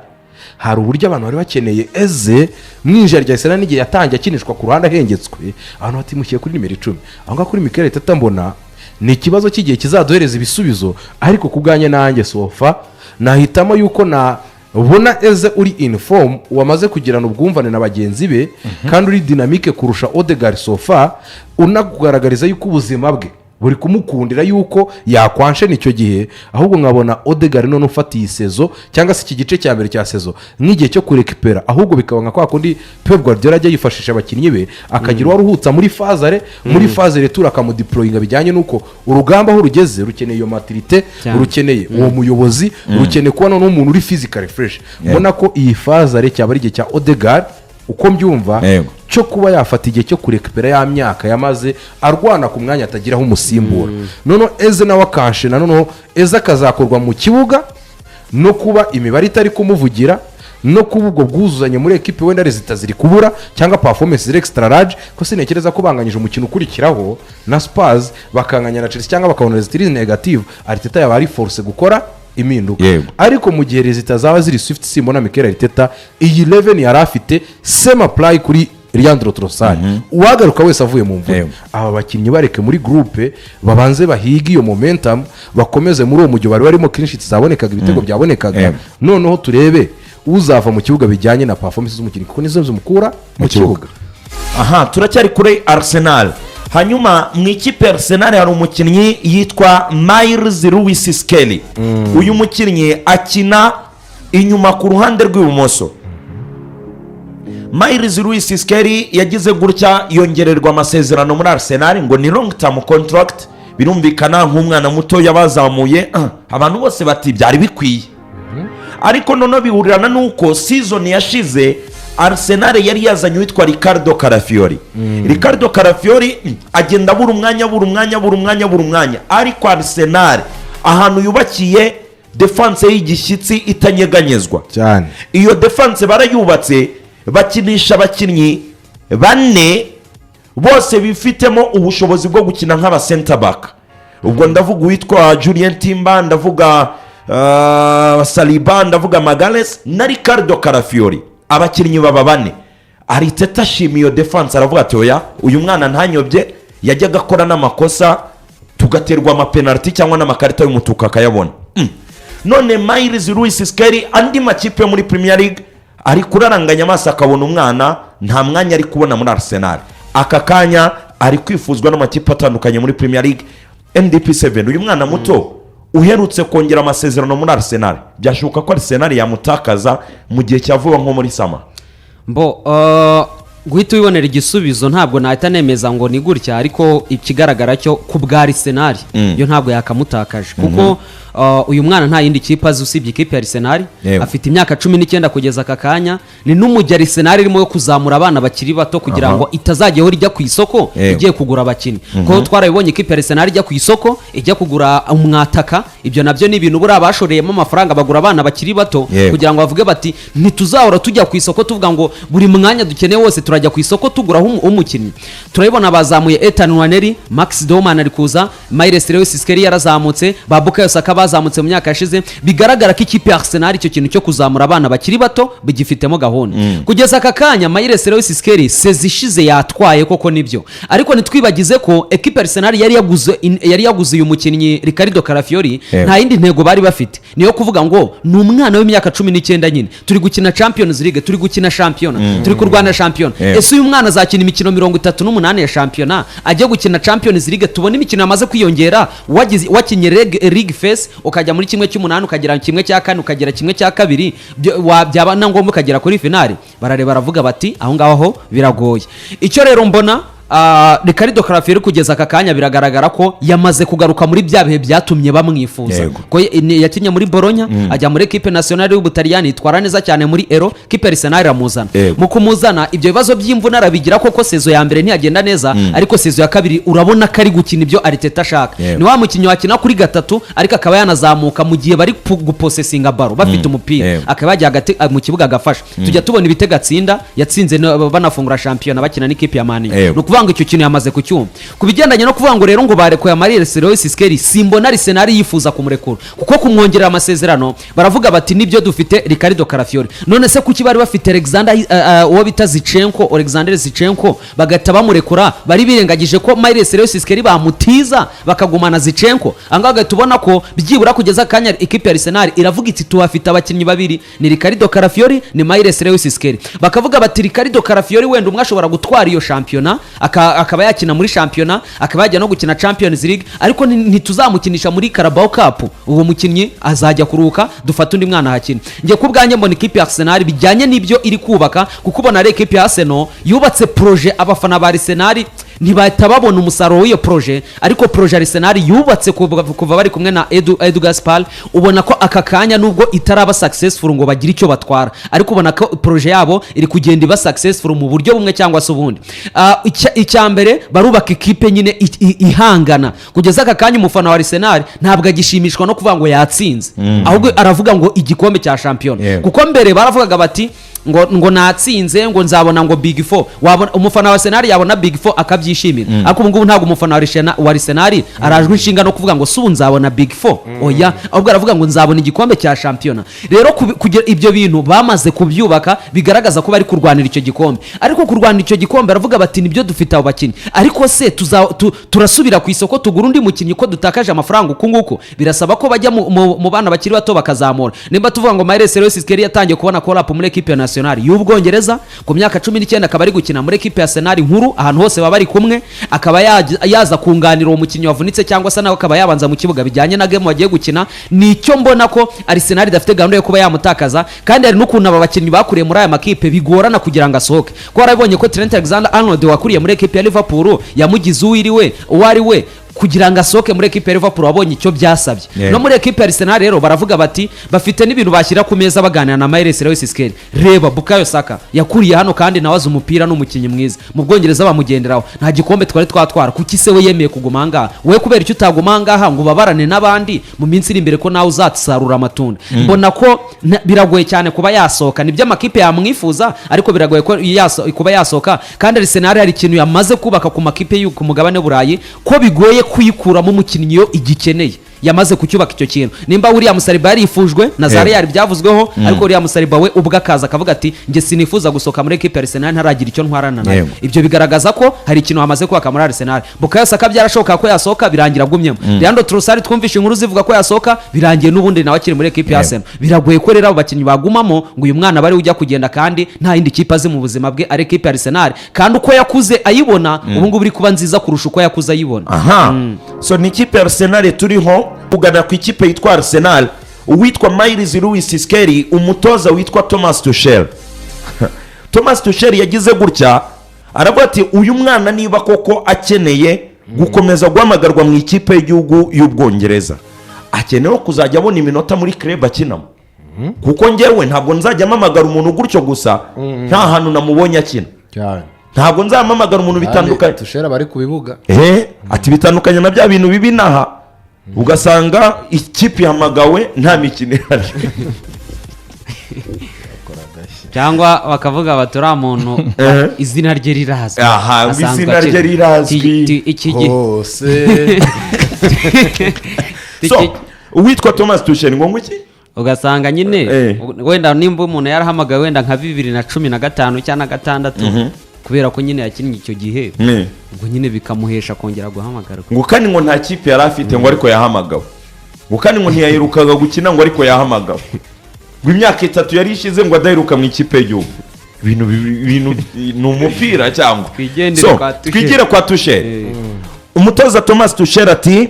hari uburyo abantu bari bakeneye Eze mu ijana rya Arsenal n'igihe yatangiye akinishwa ku ruhande ahengetswe, abantu batimukiye kuri nimero 10. Aho ngaho kuri Mikel Arteta mbona ni ikibazo cy'igihe kizaduhereza ibisubizo, ariko ku bwanjye nanjye so far nahitamo yuko nabona Eze uri in form, wamaze kugirana ubwumvane na bagenzi be, kandi uri dynamique kurusha Odegaard so far, unakugaragariza yuko ubuzima bwe buri kumukundira yuko yakwanshena icyo gihe. Ahubwo nkabona Odegaard none ufata iyi saison cyangwa se iki gice cya mbere cya saison nk'igihe cyo kurekipera, ahubwo bikaba nka kwa kundi Pep Guardiola ajya yifashisha abakinnyi be, akagira uwo aruhutsa muri phase aller, muri phase retour akamudeployinga, bijyanye n'uko urugamba aho rugeze rukeneye iyo maturité, rukeneye uwo muyobozi, rukeneye kuba noneho umuntu uri physically fresh. Mbona ko iyi phase aller cyaba ari igihe cya Odegaard, uko mbyumva, cyo kuba yafata igihe cyo kurekipera ya myaka yamaze arwana ku mwanya atagiraho umusimbura, noneho Eze nawe akanshena, noneho Eze akazakorwa mu kibuga no kuba imibare itari kumuvugira, no kuba ubwo bwuzuzanye muri ekipe wenda résultats ziri kubura cyangwa performance ziri extra large, ko sintekereza ko banganyije umukino ukurikiraho na Spurs, bakanganya na Chelsea cyangwa bakabona résultat iri negative, Arteta yaba ari force gukora impinduka. Ariko mu gihe résultats zaba ziri swift, simbona Mikel Arteta iyi 11 yari afite same apply kuri Leandro Trossard, uwagaruka wese avuye mu mvune, aba bakinnyi bareke muri groupe, babanze bahige iyo momentum, bakomeze muri uwo mujyo bari barimo. Clean sheets zabonekaga, ibitego byabonekaga. Noneho turebe uzava mu kibuga bijyanye na performance z'umukinnyi, kuko nizo zimukura mu kibuga. Aha turacyari kuri Arsenal. Hanyuma mu ikipe ya Arsenal hari umukinnyi yitwa Myles Lewis Skelly. Uyu mukinnyi akina inyuma ku ruhande rw'ibumoso. Myles Lewis Skelly yagize gutya yongererwa amasezerano muri Arsenal, ngo ni long term contract. Birumvikana nk'umwana muto yabazamuye, abantu bose bati byari bikwiye. Ariko noneho bihurirana n'uko season yashize Arsenal yari yazanye uwitwa Riccardo Calafiori. Riccardo Calafiori agenda abura umwanya, abura umwanya, abura umwanya, abura umwanya. Ariko Arsenal ahantu yubakiye défense y'igishyitsi itanyeganyezwa iyo défense barayubatse, bakinisha abakinnyi bane bose bifitemo ubushobozi bwo gukina nk'aba center back. Ubwo ndavuga uwitwa Jurrien Timber, ndavuga Saliba, ndavuga Magalhaes na Riccardo Calafiori. Abakinnyi baba bane. Arteta ashima iyo défense, aravuga ati: "Oya, uyu mwana ntanyobye." Yajyaga akora n'amakosa tugaterwa amapenaliti cyangwa n'amakarita y'umutuku akayabona. None Myles Lewis Skelly, andi makipe yo muri Premier League ari kuraranganya amaso akabona umwana nta mwanya ari kubona muri Arsenal. Aka kanya ari kwifuzwa n'amakipe atandukanye muri Premier League. NDP7, uyu mwana muto uherutse kongera amasezerano muri Arsenal, byashoboka ko Arsenal yamutakaza mu gihe cya vuba nko muri summer? Mbo guhita ubibonera igisubizo ntabwo nahita nemeza ngo ni gutya, ariko ikigaragara cyo ku bwa Arsenal yo ntabwo yakamutakaje, kuko uyu mwana nta yindi kipe azi usibye ikipe ya Arsenal. Afite imyaka 19 kugeza aka kanya. Ni n'umujyi Arsenal irimo yo kuzamura abana bakiri bato kugira ngo itazajya ihora ijya ku isoko igiye kugura abakinnyi, kuko twarabibonye ikipe ya Arsenal ijya ku isoko ijya kugura umwataka. Ibyo nabyo ni ibintu buriya bashoreyemo amafaranga, bagura abana bakiri bato kugira ngo bavuge bati: "Ntituzahora tujya ku isoko tuvuga ngo buri mwanya dukeneye wose turajya ku isoko tuguraho umukinnyi." Turabibona bazamuye Ethan Nwaneri, Max Dowman ari kuza, Myles Lewis Skelly yarazamutse, ba Bukayo Saka bazamutse mu myaka yashize. Bigaragara ko ikipe ya Arsenal icyo kintu cyo kuzamura abana bakiri bato bigifitemo gahunda. Kugeza aka kanya Myles Lewis Skelly saison ishize yatwaye koko nibyo, ariko ntitwibagize ko ekipe ya Arsenal yari yaguze uyu mukinnyi Riccardo Calafiori, nta yindi ntego bari bafite, niyo kuvuga ngo ni umwana w'imyaka 19 nyine, turi gukina Champions League, turi gukina shampiyona, turi kurwana shampiyona. Ese uyu mwana azakina imikino 38 ya shampiyona, ajya gukina Champions League, tubone imikino yamaze kwiyongera? Wakinye league phase, ukajya muri kimwe cy'umunani, ukagera kimwe cya kane, ukagera kimwe cya kabiri, byaba na ngombwa ukagera kuri finale. Barareba baravuga bati: "Aho ngaho ho biragoye." Icyo rero mbona, Riccardo Calafiori kugeza aka kanya biragaragara ko yamaze kugaruka muri bya bihe byatumye bamwifuza, ko yakinnye muri Bologna, ajya muri ekipe nationale y'Ubutaliyani, yitwara neza cyane muri Euro, kipe Arsenal iramuzana. Mu kumuzana ibyo bibazo by'imvune arabigira koko, saison ya mbere ntiyagenda neza, ariko saison ya kabiri urabona ko ari gukina ibyo Arteta ashaka. Ni wa mukinnyi wakina kuri gatatu, ariko akaba yanazamuka mu gihe bari guposesinga ballon, bafite umupira, akaba yajya hagati mu kibuga agafasha. Tujya tubona ibitego atsinda, yatsinze banafungura shampiyona bakina n'ikipe ya Man U. Ni ukuvuga ngo icyo kintu yamaze kucyumva. Ku bigendanye no kuvuga ngo rero ngo barekuye Myles Lewis Skelly, simbona Arsenal yifuza kumurekura, kuko kumwongerera amasezerano baravuga bati: "Nibyo, dufite Riccardo Calafiori." None se kuki bari bafite Alexander uwo bita Zinchenko, Alexander Zinchenko, bagahita bamurekura? Bari birengagije ko Myles Lewis Skelly bamutiza bakagumana Zinchenko. Ahangaha ugahita ubona ko byibura kugeza akanya ikipe ya Arsenal iravuga iti: "Tuhafite abakinnyi babiri, ni Riccardo Calafiori, ni Myles Lewis Skelly." Bakavuga bati: "Riccardo Calafiori wenda umwe ashobora gutwara iyo shampiyona, akaba yakina muri shampiyona, akaba yajya no gukina Champions League, ariko ntituzamukinisha muri Carabao Cup. Uwo mukinnyi azajya kuruhuka, dufate undi mwana ahakina." Njye ku bwanjye mbona ikipe ya Arsenal bijyanye n'ibyo iri kubaka, kuko ubona ari ikipe ya Arsenal yubatse projet, abafana ba Arsenal ntibahita babona umusaruro w'iyo projet, ariko projet Arsenal yubatse kuva bari kumwe na Edu Gaspar, ubona ko aka kanya nubwo itaraba successful ngo bagire icyo batwara, ariko ubona ko projet yabo iri kugenda iba successful mu buryo bumwe cyangwa se ubundi. Icya mbere barubaka ikipe nyine ihangana. Kugeza aka kanya umufana wa Arsenal ntabwo agishimishwa no kuvuga ngo yatsinze, ahubwo aravuga ngo igikombe cya shampiyona, kuko mbere baravugaga bati ngo natsinze, ngo nzabona ngo big four. Wabona umufana wa Arsenal yabona big four akabyishimira, ariko ubu ngubu ntabwo umufana wa Arsenal arajwe inshinga no kuvuga ngo si ubu nzabona big four. Oya, ahubwo aravuga ngo nzabona igikombe cya shampiyona. Rero kugira ibyo bintu bamaze kubyubaka, bigaragaza ko bari kurwanira icyo gikombe. Ariko kurwanira icyo gikombe, baravuga bati: "Nibyo, dufite abo bakinnyi, ariko se turasubira ku isoko tugura undi mukinnyi ko dutakaje amafaranga uku nguku?" Birasaba ko bajya mu bana bakiri bato bakazamura. Nimba tuvuga ngo Myles Lewis Skelly yatangiye kubona call up muri ekipe ya nationale y'Ubwongereza ku myaka 19, akaba ari gukina muri ekipe ya Arsenal nkuru, ahantu hose baba bari kumwe, akaba yaza kunganira uwo mukinnyi wavunitse, cyangwa se nawe akaba yabanza mu kibuga bijyanye na game bagiye gukina. Nicyo mbona ko Arsenal idafite gahunda yo kuba yamutakaza. Kandi hari n'ukuntu aba bakinnyi bakuriye muri aya makipe bigorana kugira ngo asohoke, ko warabonye ko Trent Alexander Arnold wakuriye muri ekipe ya Liverpool yamugize uwiriwe uwo ari we. Kugira ngo asohoke muri ekipe ya Liverpool, wabonye icyo byasabye. No muri ekipe ya Arsenal rero baravuga bati bafite n'ibintu bashyira ku meza baganira na Myles Lewis Skelly: "Reba Bukayo Saka yakuriye hano, kandi nawe azi umupira, n'umukinnyi mwiza mu Bwongereza, bamugenderaho. Nta gikombe twari twatwara. Kuki se we yemeye kuguma ahangaha? We kubera icyo utaguma ahangaha ngo ubabarane n'abandi mu minsi iri imbere, ko nawe uzasarura amatunda?" Mbona ko biragoye cyane kuba yasohoka. Nibyo, amakipe yamwifuza, ariko biragoye ko kuba yasohoka. Kandi Arsenal hari ikintu yamaze kubaka ku makipe ku mugabane w'Uburayi, ko bigoye kuyikuramo umukinnyi iyo igikeneye. Yamaze kucyubaka icyo kintu. Nimba William Saliba yarifujwe na za Real byavuzweho, ariko William Saliba we ubwo akaza akavuga ati: "Njye sinifuza gusohoka muri ekipe ya Arsenal ntaragira icyo ntwarana nayo." Ibyo bigaragaza ko hari ikintu bamaze kubaka muri Arsenal. Bukayo Saka byarashoboka ko yasohoka, birangira agumyemo. Leandro Trossard twumvishe inkuru zivuga ko yasohoka, birangiye n'ubundi nawe akiri muri ekipe ya Arsenal. Biragoye ko rero abo bakinnyi bagumamo, ngo uyu mwana bari ujya kugenda kandi nta yindi kipe azi mu buzima bwe ari ekipe ya Arsenal, kandi uko yakuze ayibona, ubu ngubu iri kuba nziza kurusha uko yakuze ayibona. Aha, so ni ikipe ya Arsenal turiho kugana ku ikipe yitwa Arsenal. Uwitwa Myles Lewis Skelly, umutoza witwa Thomas Tuchel, Thomas Tuchel yagize gutya aravuga ati: "Uyu mwana niba koko akeneye gukomeza guhamagarwa mu ikipe y'igihugu y'Ubwongereza, akeneye kuzajya abona iminota muri club akinamo, kuko njyewe ntabwo nzajya mpamagara umuntu gutyo gusa nta hantu namubonye akina." Ntabwo nzampamagara umuntu bitandukanye. Tuchel bari ku bibuga. Ati bitandukanye na bya bintu bibi inaha, ugasanga ikipe ihamagawe nta mikino ihari. Cyangwa bakavuga bati: "Uriya muntu izina rye rirazwi." Aha, ngo Asanzwe izina rye akina. rirazwi. Iki gihe Hose. So uwitwa Thomas Tuchel ngo iki? Ugasanga nyine wenda nimba umuntu yarahamagawe wenda nka 2015 cyangwa na gatandatu, kubera ko nyine yakinnye icyo gihe, ngo nyine bikamuhesha kongera guhamagarwa. Ngo kandi ngo nta kipe yari afite, ngo ariko yahamagawe. Ngo kandi ngo ntiyaherukaga gukina, ngo ariko yahamagawe. Ngo imyaka 3 yari ishize ngo adaheruka mu ikipe y'igihugu. Ibintu ni umupira cyangwa Twigendere So, kwa Tuchel. Twigire kwa Tuchel. Umutoza Thomas Tuchel ati,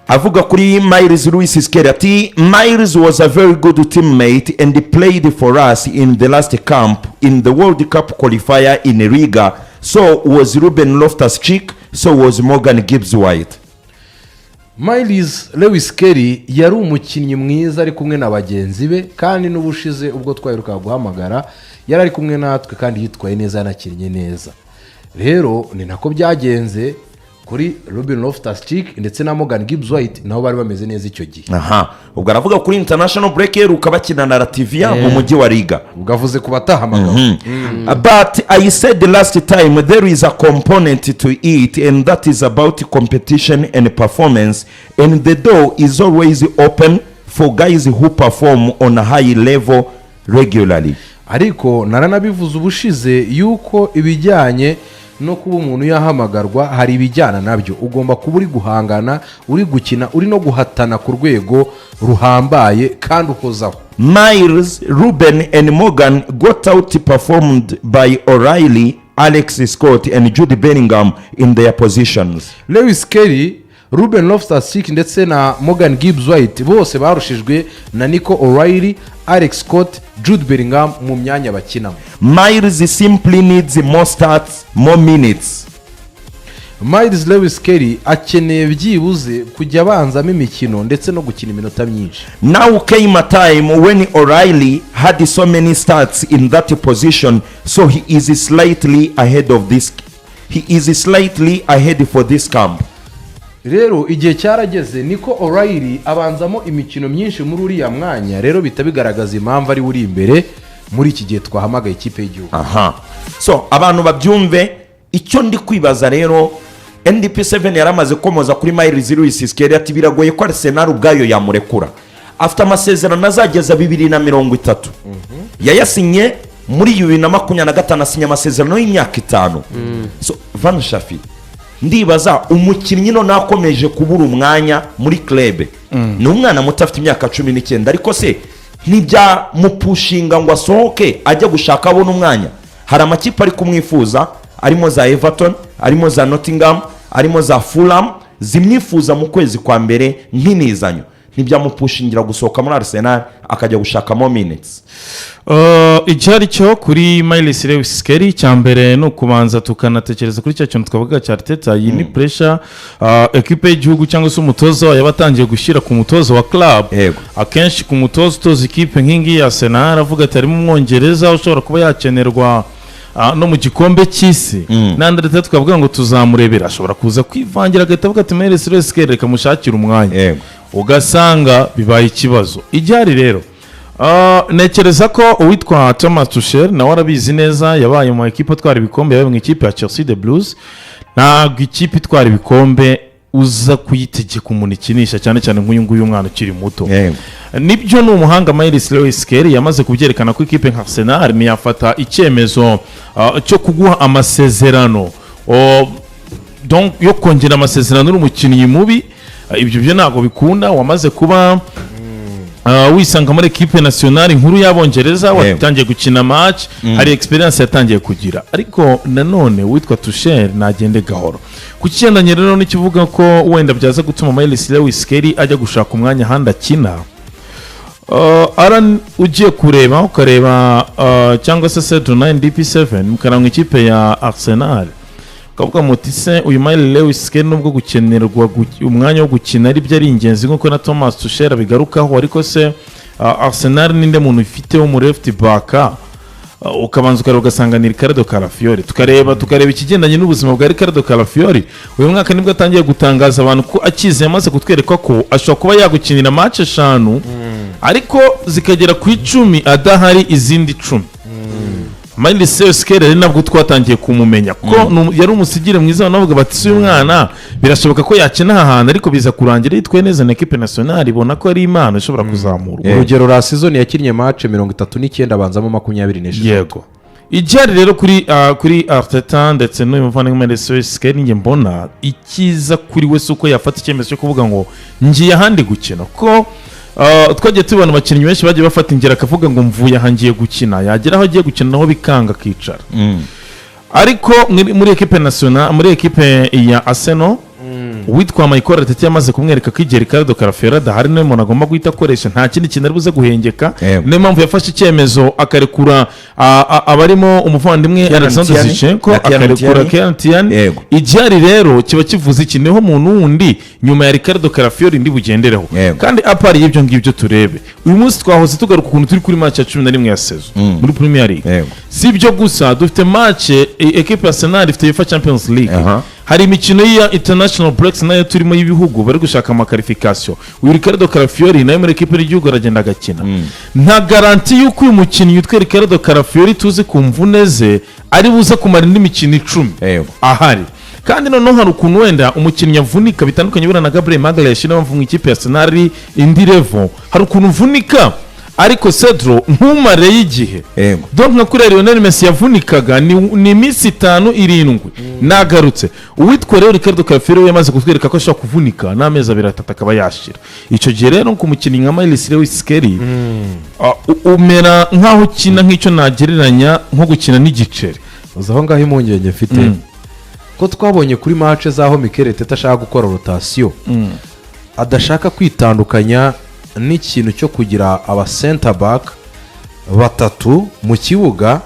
avuga kuri Myles Lewis Skelly, ati: "Myles was a very good teammate and he played for us in the last camp in the World Cup qualifier in Riga. So was Ruben Loftus-Cheek, so was Morgan Gibbs White." Myles Lewis Skelly yari umukinnyi mwiza ari kumwe na bagenzi be, kandi n'ubushize ubwo twaherukaga guhamagara yari ari kumwe natwe, kandi yitwaye neza, yanakinnye neza. Rero ni nako byagenze kuri Ruben Loftus Cheek ndetse na Morgan Gibbs White, nabo bari bameze neza icyo gihe. Aha, ubwo aravuga kuri international break iheruka bakina na Latvia mu mujyi wa Riga. Ubwo avuze ku batahamagawe. "But I said the last time there is a component to it, and that is about competition and performance, and the door is always open for guys who perform on a high level regularly." Ariko naranabivuze ubushize yuko ibijyanye no kuba umuntu yahamagarwa hari ibijyana nabyo: ugomba kuba uri guhangana, uri gukina, uri no guhatana ku rwego ruhambaye kandi uhozaho. "Myles, Ruben, and Morgan got outperformed by O'Reilly, Alex Scott, and Jude Bellingham in their positions." Lewis Skelly, Ruben Loftus Cheek ndetse na Morgan Gibbs White bose barushijwe na Nico O'Reilly, Alex Scott, Jude Bellingham mu myanya bakinamo. "Myles simply needs more starts, more minutes." Myles Lewis Skelly akeneye byibuze kujya abanzamo imikino ndetse no gukina iminota myinshi. "Now came a time when O'Reilly had so many starts in that position, so he is slightly ahead of this. He is slightly ahead for this camp." Rero igihe cyarageze Nico O'Reilly abanzamo imikino myinshi muri uriya mwanya, rero bihita bigaragaza impamvu ari we uri imbere Muri iki gihe twahamagaye ikipe y'igihugu. Aha, so abantu babyumve. Icyo ndi kwibaza rero, NDP7 yari amaze komoza kuri Myles Lewis Skelly, ati biragoye ko Arsenal ubwayo yamurekura. Afite amasezerano azageza 2030, yayasinye muri 2025, asinya amasezerano y'imyaka 5. So Van Shafi, ndibaza umukinnyi none akomeje kubura umwanya muri club, ni umwana muto, afite imyaka 19, ariko se ntibyamupushinga ngo asohoke ajye gushaka abone umwanya? Hari amakipe ari kumwifuza, arimo za Everton, arimo za Nottingham, arimo za Fulham, zimwifuza mu kwezi kwa mbere nk'inizanyo. Ntibyamupushingira gusohoka muri Arsenal akajya gushakamo minutes? Icyari cyo kuri Myles Lewis Skelly, icya mbere ni ukubanza tukanatekereza kuri cya kintu twavuga cya Arteta. Iyi ni pressure ekipe y'igihugu cyangwa se umutoza wayo yaba atangiye gushyira ku mutoza wa club. Akenshi ku mutoza utoza ikipe nk'ingiyi ya Arsenal, avuga ati harimo Umwongereza ushobora kuba yakenerwa no mu gikombe cy'isi, n'andi Arteta tukavuga ngo tuzamurebera, ashobora kuza kwivangira agahita avuga ati Myles Lewis Skelly reka mushakire umwanya, ugasanga bibaye ikibazo. Igihari rero, ntekereza ko uwitwa Thomas Tuchel nawe arabizi neza, yabaye mu ekipe atwara ibikombe, yabaye mu ikipe ya Chelsea, The Blues. Ntabwo ikipe itwara ibikombe uza kuyitegeka umuntu ikinisha, cyane cyane nk'uyu nguyu umwana ukiri muto. Nibyo, ni umuhanga Myles Lewis Skelly, yamaze kubyerekana ko ikipe nka Arsenal ntiyafata icyemezo cyo kuguha amasezerano, donc yo kongera amasezerano uri umukinnyi mubi. Ibyo byo ntabwo bikunda. Wamaze kuba wisanga muri ekipe nationale nkuru y'Abongereza, watangiye gukina match, hari experience yatangiye kugira. Ariko nanone witwa Tuchel nagende gahoro. Ku kigendanye rero n'ikivuga ko wenda byaza gutuma Myles Lewis Skelly ajya gushaka umwanya ahandi akina, Aran, ugiye kureba ukareba cyangwa se Cedro 9 DP7, mukaranga ikipe ya Arsenal, ukavuga muti se uyu Myles Lewis Skelly, nubwo gukenerwa umwanya wo gukina ari byo ari ingenzi nk'uko na Thomas Tuchel abigarukaho, ariko se Arsenal ninde muntu ifite wo mu left back? Ukabanza ukareba ugasanga ni Riccardo Calafiori. Tukareba ikigendanye n'ubuzima bwa Riccardo Calafiori. Uyu mwaka nibwo atangiye gutangaza abantu ko akize, yamaze kutwereka ko ashobora kuba yagukinira match eshanu, ariko zikagera ku 10 adahari, izindi 10. Myles Lewis Skelly rero nabwo twatangiye kumumenya ko yari umusigire mwiza, abantu bavuga bati si uyu mwana birashoboka ko yakina aha hantu, ariko biza kurangira yitwaye neza na ekipe nationale ibona ko ari impano ishobora kuzamurwa. Urugero, la saison yakinnye match 39, abanzamo 23. Yego, igihari rero kuri Arteta ndetse n'uyu muvandimwe Myles Lewis Skelly, njye mbona icyiza kuri we si uko yafata icyemezo cyo kuvuga ngo ngiye ahandi gukina, ko twagiye tubona abakinnyi benshi bagiye bafata ingero akavuga ngo mvuye aha ngiye gukina, yagera aho agiye gukina naho bikanga akicara. Ariko muri ekipe nationale, muri ekipe ya Arsenal, uwitwa Mikel Arteta yamaze kumwereka ko igihe Riccardo Calafiori adahari niwe muntu agomba guhita akoresha, nta kindi kintu ari buze guhengeka. Niyo mpamvu yafashe icyemezo akarekura abarimo umuvandimwe Kieran Alexander Tierney Zinchenko, na Kieran akarekura Tierney. Kieran Tierney. Igihari rero kiba kivuze iki? Niho muntu wundi nyuma ya Riccardo Calafiori ndi bugendereho. Kandi à part y'ibyo ngibyo, turebe uyu munsi twahoze tugaruka ukuntu turi kuri match ya 11 ya saison muri Premier League. Si ibyo gusa, dufite match ekipe ya Arsenal ifite UEFA Champions League, hari imikino ya international breaks nayo turimo y'ibihugu bari gushaka ama qualification. Uyu Riccardo Calafiori nawe muri ekipe y'igihugu aragenda agakina. Nta garantie y'uko uyu mukinnyi witwa Riccardo Calafiori tuzi ku mvune ze ari buze kumara indi mikino 10 ahari. Kandi noneho hari ukuntu wenda umukinnyi avunika bitandukanye buriya na Gabriel Magalhaes, niyo mpamvu mu ikipe ya Arsenal ari indi level. Hari ukuntu uvunika ariko Cedro ntumareyo igihe. Donc nka kuriya Lionel Messi yavunikaga ni iminsi 5, 7 nagarutse. Uwitwa rero Riccardo Calafiori we yamaze kutwereka ko ashobora kuvunika n'amezi 2, 3 akaba yashira. Icyo gihe rero ku mukinnyi nka Myles Lewis Skelly, umera nk'aho ukina nk'icyo nagereranya nko gukina n'igiceri. Uzi aho ngaho impungenge mfite, ko twabonye kuri match z'aho Mikel Arteta ashaka gukora rotation, adashaka kwitandukanya n'ikintu cyo kugira aba center back batatu mu kibuga,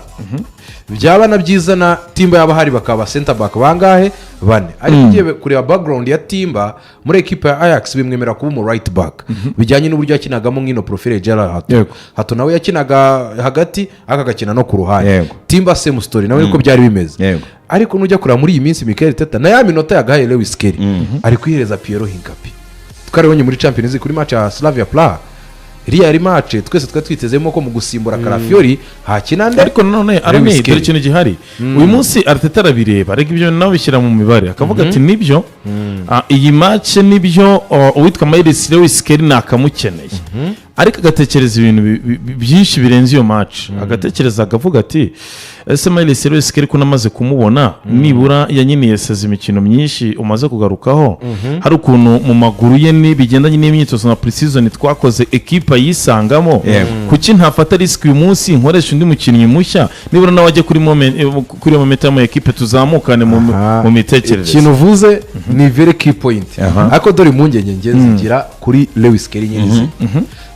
byaba na byiza na Timber yaba ahari bakaba center back bangahe? Bane. Ariko ugiye kureba background ya Timber muri ekipa ya Ajax, bimwemerera kuba umu right back bijyanye n'uburyo yakinagamo nk'ino profile Jorrel Hato. Hato nawe yakinaga hagati ariko agakina no ku ruhande. Timber same story, nawe niko byari bimeze. Ariko nujya kureba muri iyi minsi, Mikel Arteta na ya minota yagahaye Lewis Skelly ari kwihereza Piero Hincapie. Twaribonye muri Champions League kuri match ya Slavia Praha. Iriya yari match twese twari twitezemo ko mu gusimbura Calafiori hakina nde? Ariko nanone Lewis arame Kelly. dore ikintu gihari uyu munsi, Arteta arabireba reka, ibyo nawe bishyira mu mibare, akavuga ati nibyo, iyi match nibyo, uwitwa Myles Lewis Skelly nakamukeneye, ariko agatekereza ibintu byinshi birenze iyo match, agatekereza akavuga ati ese Myles Lewis Skelly ko namaze kumubona, nibura yanyiniye seza imikino myinshi umaze kugarukaho, hari ukuntu mu maguru ye ni bigendanye n'imyitozo na pre-season twakoze, ekipa yisangamo, kuki ntafata risk uyu munsi nkoresha undi mukinnyi mushya, nibura nawe ajye kuri moment, kuri iyo momentum ya ekipe, tuzamukane mu mitekerereze? Ikintu uvuze ni very key point, ariko dore impungenge nge zigira kuri Lewis Skelly nyirizina.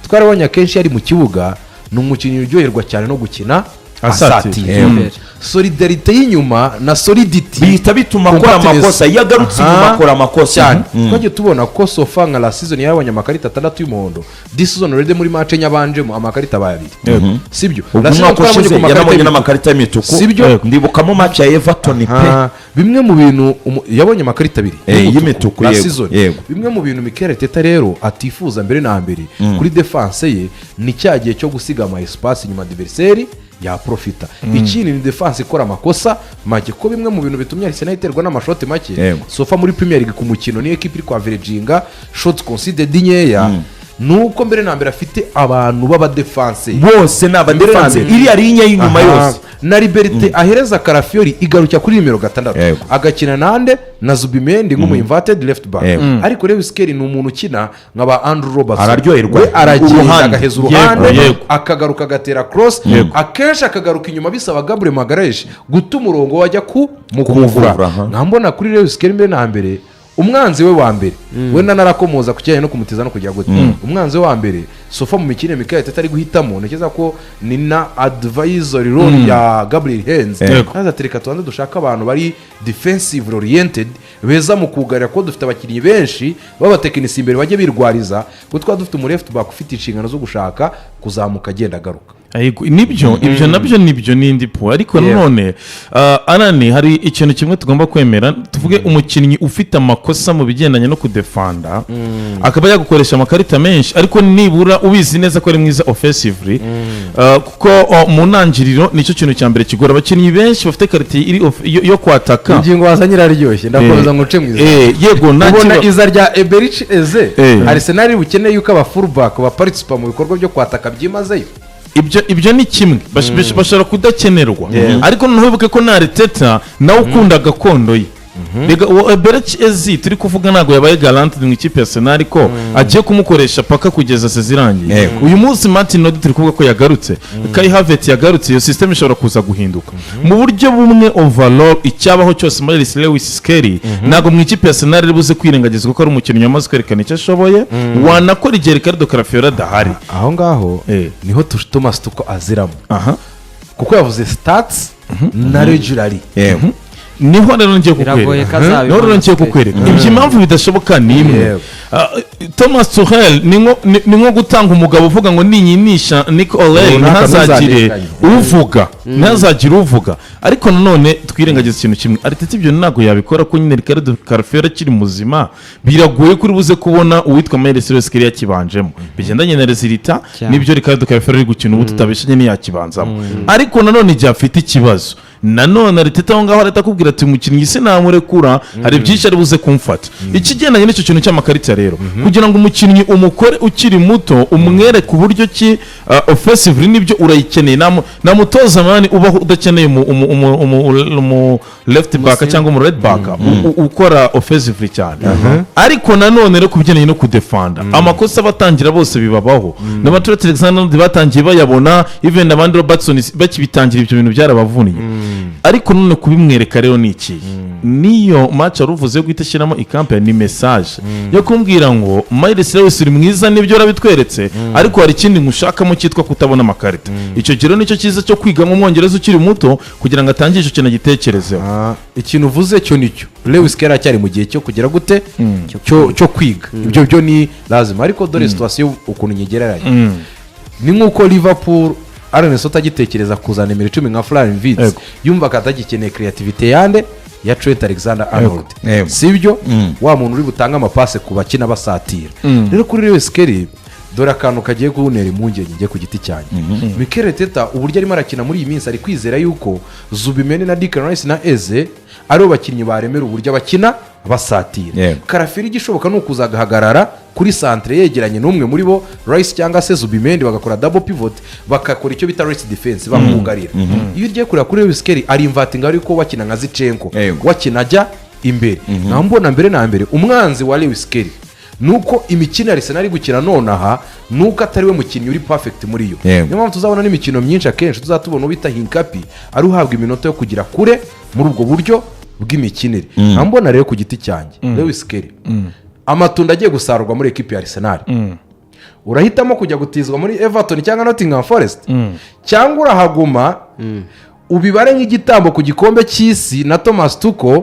Twarabonye akenshi yari mu kibuga, ni umukinnyi uryoherwa cyane no gukina asatira. asatira. Solidarité y'inyuma na solidity bihita bituma akora Compactness. amakosa. Iyo agarutse inyuma akora amakosa. Cyane. Twagiye tubona ko so far nka last season yarabonye amakarita atandatu y'umuhondo. This season already muri match enye abanjemo amakarita abaye abiri, sibyo? Ubwo Last season umwaka twarabonye ushize ku makarita yanabonye y'imituku. n'amakarita y'imituku. Sibyo? Ndibukamo match ya Everton pe. Bimwe mu bintu yabonye amakarita abiri Y'imituku, last yego, season. yego. Bimwe mu bintu Mikel Arteta rero atifuza mbere na mbere kuri defense ye ni cya gihe cyo gusiga ama espace inyuma, adversaire yaprofita. Ikindi ni defense ikora amakosa make, kuko bimwe mu bintu bitumye Arsenal iterwa n'amashoti make so far muri Premier League ku mukino, niyo ekipa iri kwaveraginga shots conceded nkeya, ni uko mbere na mbere afite abantu b'abadefanse. Bose ni abadefanse. Mbere na mbere. Iriya ligne y'inyuma yose. Na liberté ahereza Calafiori igarukira kuri nimero 6, agakina nande na Zubimendi nk'umu inverted left back. Ariko Lewis Skelly ni umuntu ukina nka ba Andrew Robertson. Araryoherwa. We aragenda Uruhande. agaheza uruhande, akagaruka agatera cross. Akenshi akagaruka inyuma bisaba Gabriel Magalhaes guta umurongo wajya ku mukuvura. Kumuvura, aha. Nkambona kuri Lewis Skelly mbere na mbere umwanzi we wa mbere, wenda narakomoza ku kijyanye no kumutiza no kujya gute, umwanzi we wa mbere so far mu mikinire Mikel Arteta ari guhitamo, ntekereza ko ni na advisory role ya Gabriel Heinze. Maze ati reka tubanze dushake abantu bari defensive oriented, beza mu kugarira, kuko dufite abakinnyi benshi b'abatekinisiye imbere bajye birwariza, kuko twaba dufite umu left back ufite inshingano zo gushaka kuzamuka agenda agaruka. Yego, nibyo, ibyo nabyo nibyo, n'indi po, ariko nanone arani hari ikintu kimwe tugomba kwemera. Tuvuge umukinnyi ufite amakosa mu bigendanye no kudefanda, akaba yagukoresha amakarita menshi, ariko nibura ubizi neza ko ari mwiza offensively, kuko mu ntangiriro nicyo kintu cya mbere kigora abakinnyi benshi bafite qualité iri yo kwataka. Ingingo wazanye iraryoshye, ndakomeza ngo nce mu izamu. Yego, nta Ubona iza rya Eberechi Eze, Arsenal bukeneye yuko aba fullback baparticipa mu bikorwa byo kwataka byimazeyo. Ibyo ni kimwe. Bashobora kudakenerwa, ariko noneho wibuke ko na Arteta nawe ukunda gakondo ye. Rega uwo Eberechi Eze turi kuvuga ntabwo yabaye guaranteed mu ikipe ya Arsenal ko agiye kumukoresha paka kugeza saison irangiye. Uyu munsi Martin Odegaard turi kuvuga ko yagarutse, Kai Havertz yagarutse, iyo system ishobora kuza guhinduka mu buryo bumwe. Overall icyabaho cyose, Myles Lewis Skelly ntabwo mu ikipe ya Arsenal iri buze kwirengagizwa ko ari umukinnyi wamaze kwerekana icyo ashoboye, wanakora igihe Riccardo Calafiori adahari. Aho ngaho niho Thomas Tuchel aziramo, kuko yavuze stats na regularly. Niho rero ngiye Biragoye kukwereka. ko azabibona. Niho rero ngiye kukwereka ibyo, impamvu bidashoboka ni imwe. Thomas Tuchel ni nko gutanga umugabo uvuga ngo ninyinisha Nico O'Reilly Runaka ntazagire ntuzandekanye. uvuga, ntazagire uvuga. Ariko nanone twirengagiza ikintu kimwe, Arteta ibyo ntabwo yabikora ko nyine Riccardo Calafiori akiri muzima, biragoye kuri buze kubona uwitwa Myles Lewis Skelly yakibanjemo bigendanye na résultat. Nibyo, Riccardo Calafiori ari gukina ubu tutabeshanye ntiyakibanzamo, ariko nanone igihe afite ikibazo, nanone Arteta aho ngaho arahita akubwira ati umukinnyi sinamurekura, hari byinshi ari buze kumfata. Ikigendanye n'icyo kintu cy'amakarita rero, kugira ngo umukinnyi umukore ukiri muto, umwereke uburyo ki offensively nibyo urayikeneye. Nta mutoza man ubaho udakeneye umu left back cyangwa umu right back ukora offensively cyane. Ariko nanone rero ku bigendanye no kudefanda, amakosa batangira bose bibabaho, n'aba Trent Alexander batangiye bayabona, even abandi Robertson bakibitangira ibyo bintu byarabavunnye. Ariko none kubimwereka rero ni iki? Niyo match wari uvuze yo guhita ashyiramo ikampe, ni message yo kumbwira ngo Myles Lewis uri mwiza, nibyo urabitweretse, ariko hari ikindi nkushakamo cyitwa kutabona amakarita. Icyo rero nicyo cyiza cyo kwiga nk'umwongereza ukiri muto, kugira ngo atangire icyo kintu agitekerezeho. Ikintu uvuze cyo nicyo, Lewis Skelly aracyari mu gihe cyo kugira gute, cyo kwiga, ibyo byo ni lazima. Ariko dore situation ukuntu nyigereranya, ni nk'uko Liverpool Arne Slot agitekereza kuzana nimero 10 nka Florian Wirtz, yumvaga atagikeneye creativity yande ya Trent Alexander Arnold, sibyo? Wa muntu uri butange amapase ku bakina basatira. Rero kuri Lewis Skelly Dore akantu kagiye kuntera impungenge njye ku giti cyanjye. Mikel Arteta, uburyo arimo arakina muri iyi minsi, ari kwizera yuko Zubimendi na Declan Rice na Eze aribo bakinnyi baremera uburyo abakina basatira. Calafiori, igishoboka ni ukuza agahagarara kuri centre yegeranye n'umwe muri bo, Rice cyangwa se Zubimendi, bagakora double pivot, bagakora icyo bita rest defense, bakugarira. Iyo ugiye kureba kuri Lewis Skelly, ari invertinga, ariko wakina nka Zinchenko, wakina ajya imbere. Naho mbona mbere na mbere umwanzi wa Lewis Skelly nuko imikino ya Arsenal ari gukina nonaha, nuko atari we mukinnyi uri perfect muri yo. Niyo mpamvu tuzabona n'imikino myinshi, akenshi tuzatubona ubita Hincapie ari uhabwa iminota yo kugira kure muri ubwo buryo bw'imikinire. Nkaba mbona rero ku giti cyanjye, Lewis Skelly, amatunda agiye gusarurwa muri ekipi ya Arsenal, urahitamo kujya gutizwa muri Everton cyangwa Nottingham Forest, cyangwa urahaguma ubibare nk'igitambo ku gikombe cy'isi na Thomas Tuchel,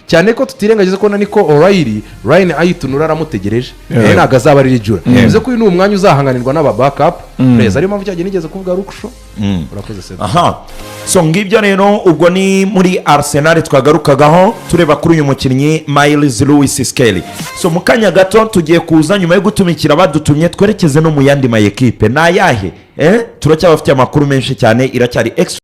cyane ko tutirengagiza ko na Nico O'Reilly, Rayan Ait-Nouri aramutegereje, nawe ntabwo azaba ari rijura. Bivuze ko uyu ni umwanya uzahanganirwa n'aba backup players, ariyo mpamvu cyagiye nigeze kuvuga Luke Shaw. Urakoze, Cedric. Aha, so ngibyo rero. Ubwo ni muri Arsenal twagarukagaho, tureba kuri uyu mukinnyi Myles Lewis Skelly. So mu kanya gato tugiye kuza, nyuma yo gutumikira badutumye, twerekeze no mu yandi ma ekipe. Ni ayahe? Turacyabafitiye amakuru menshi cyane, iracyari X.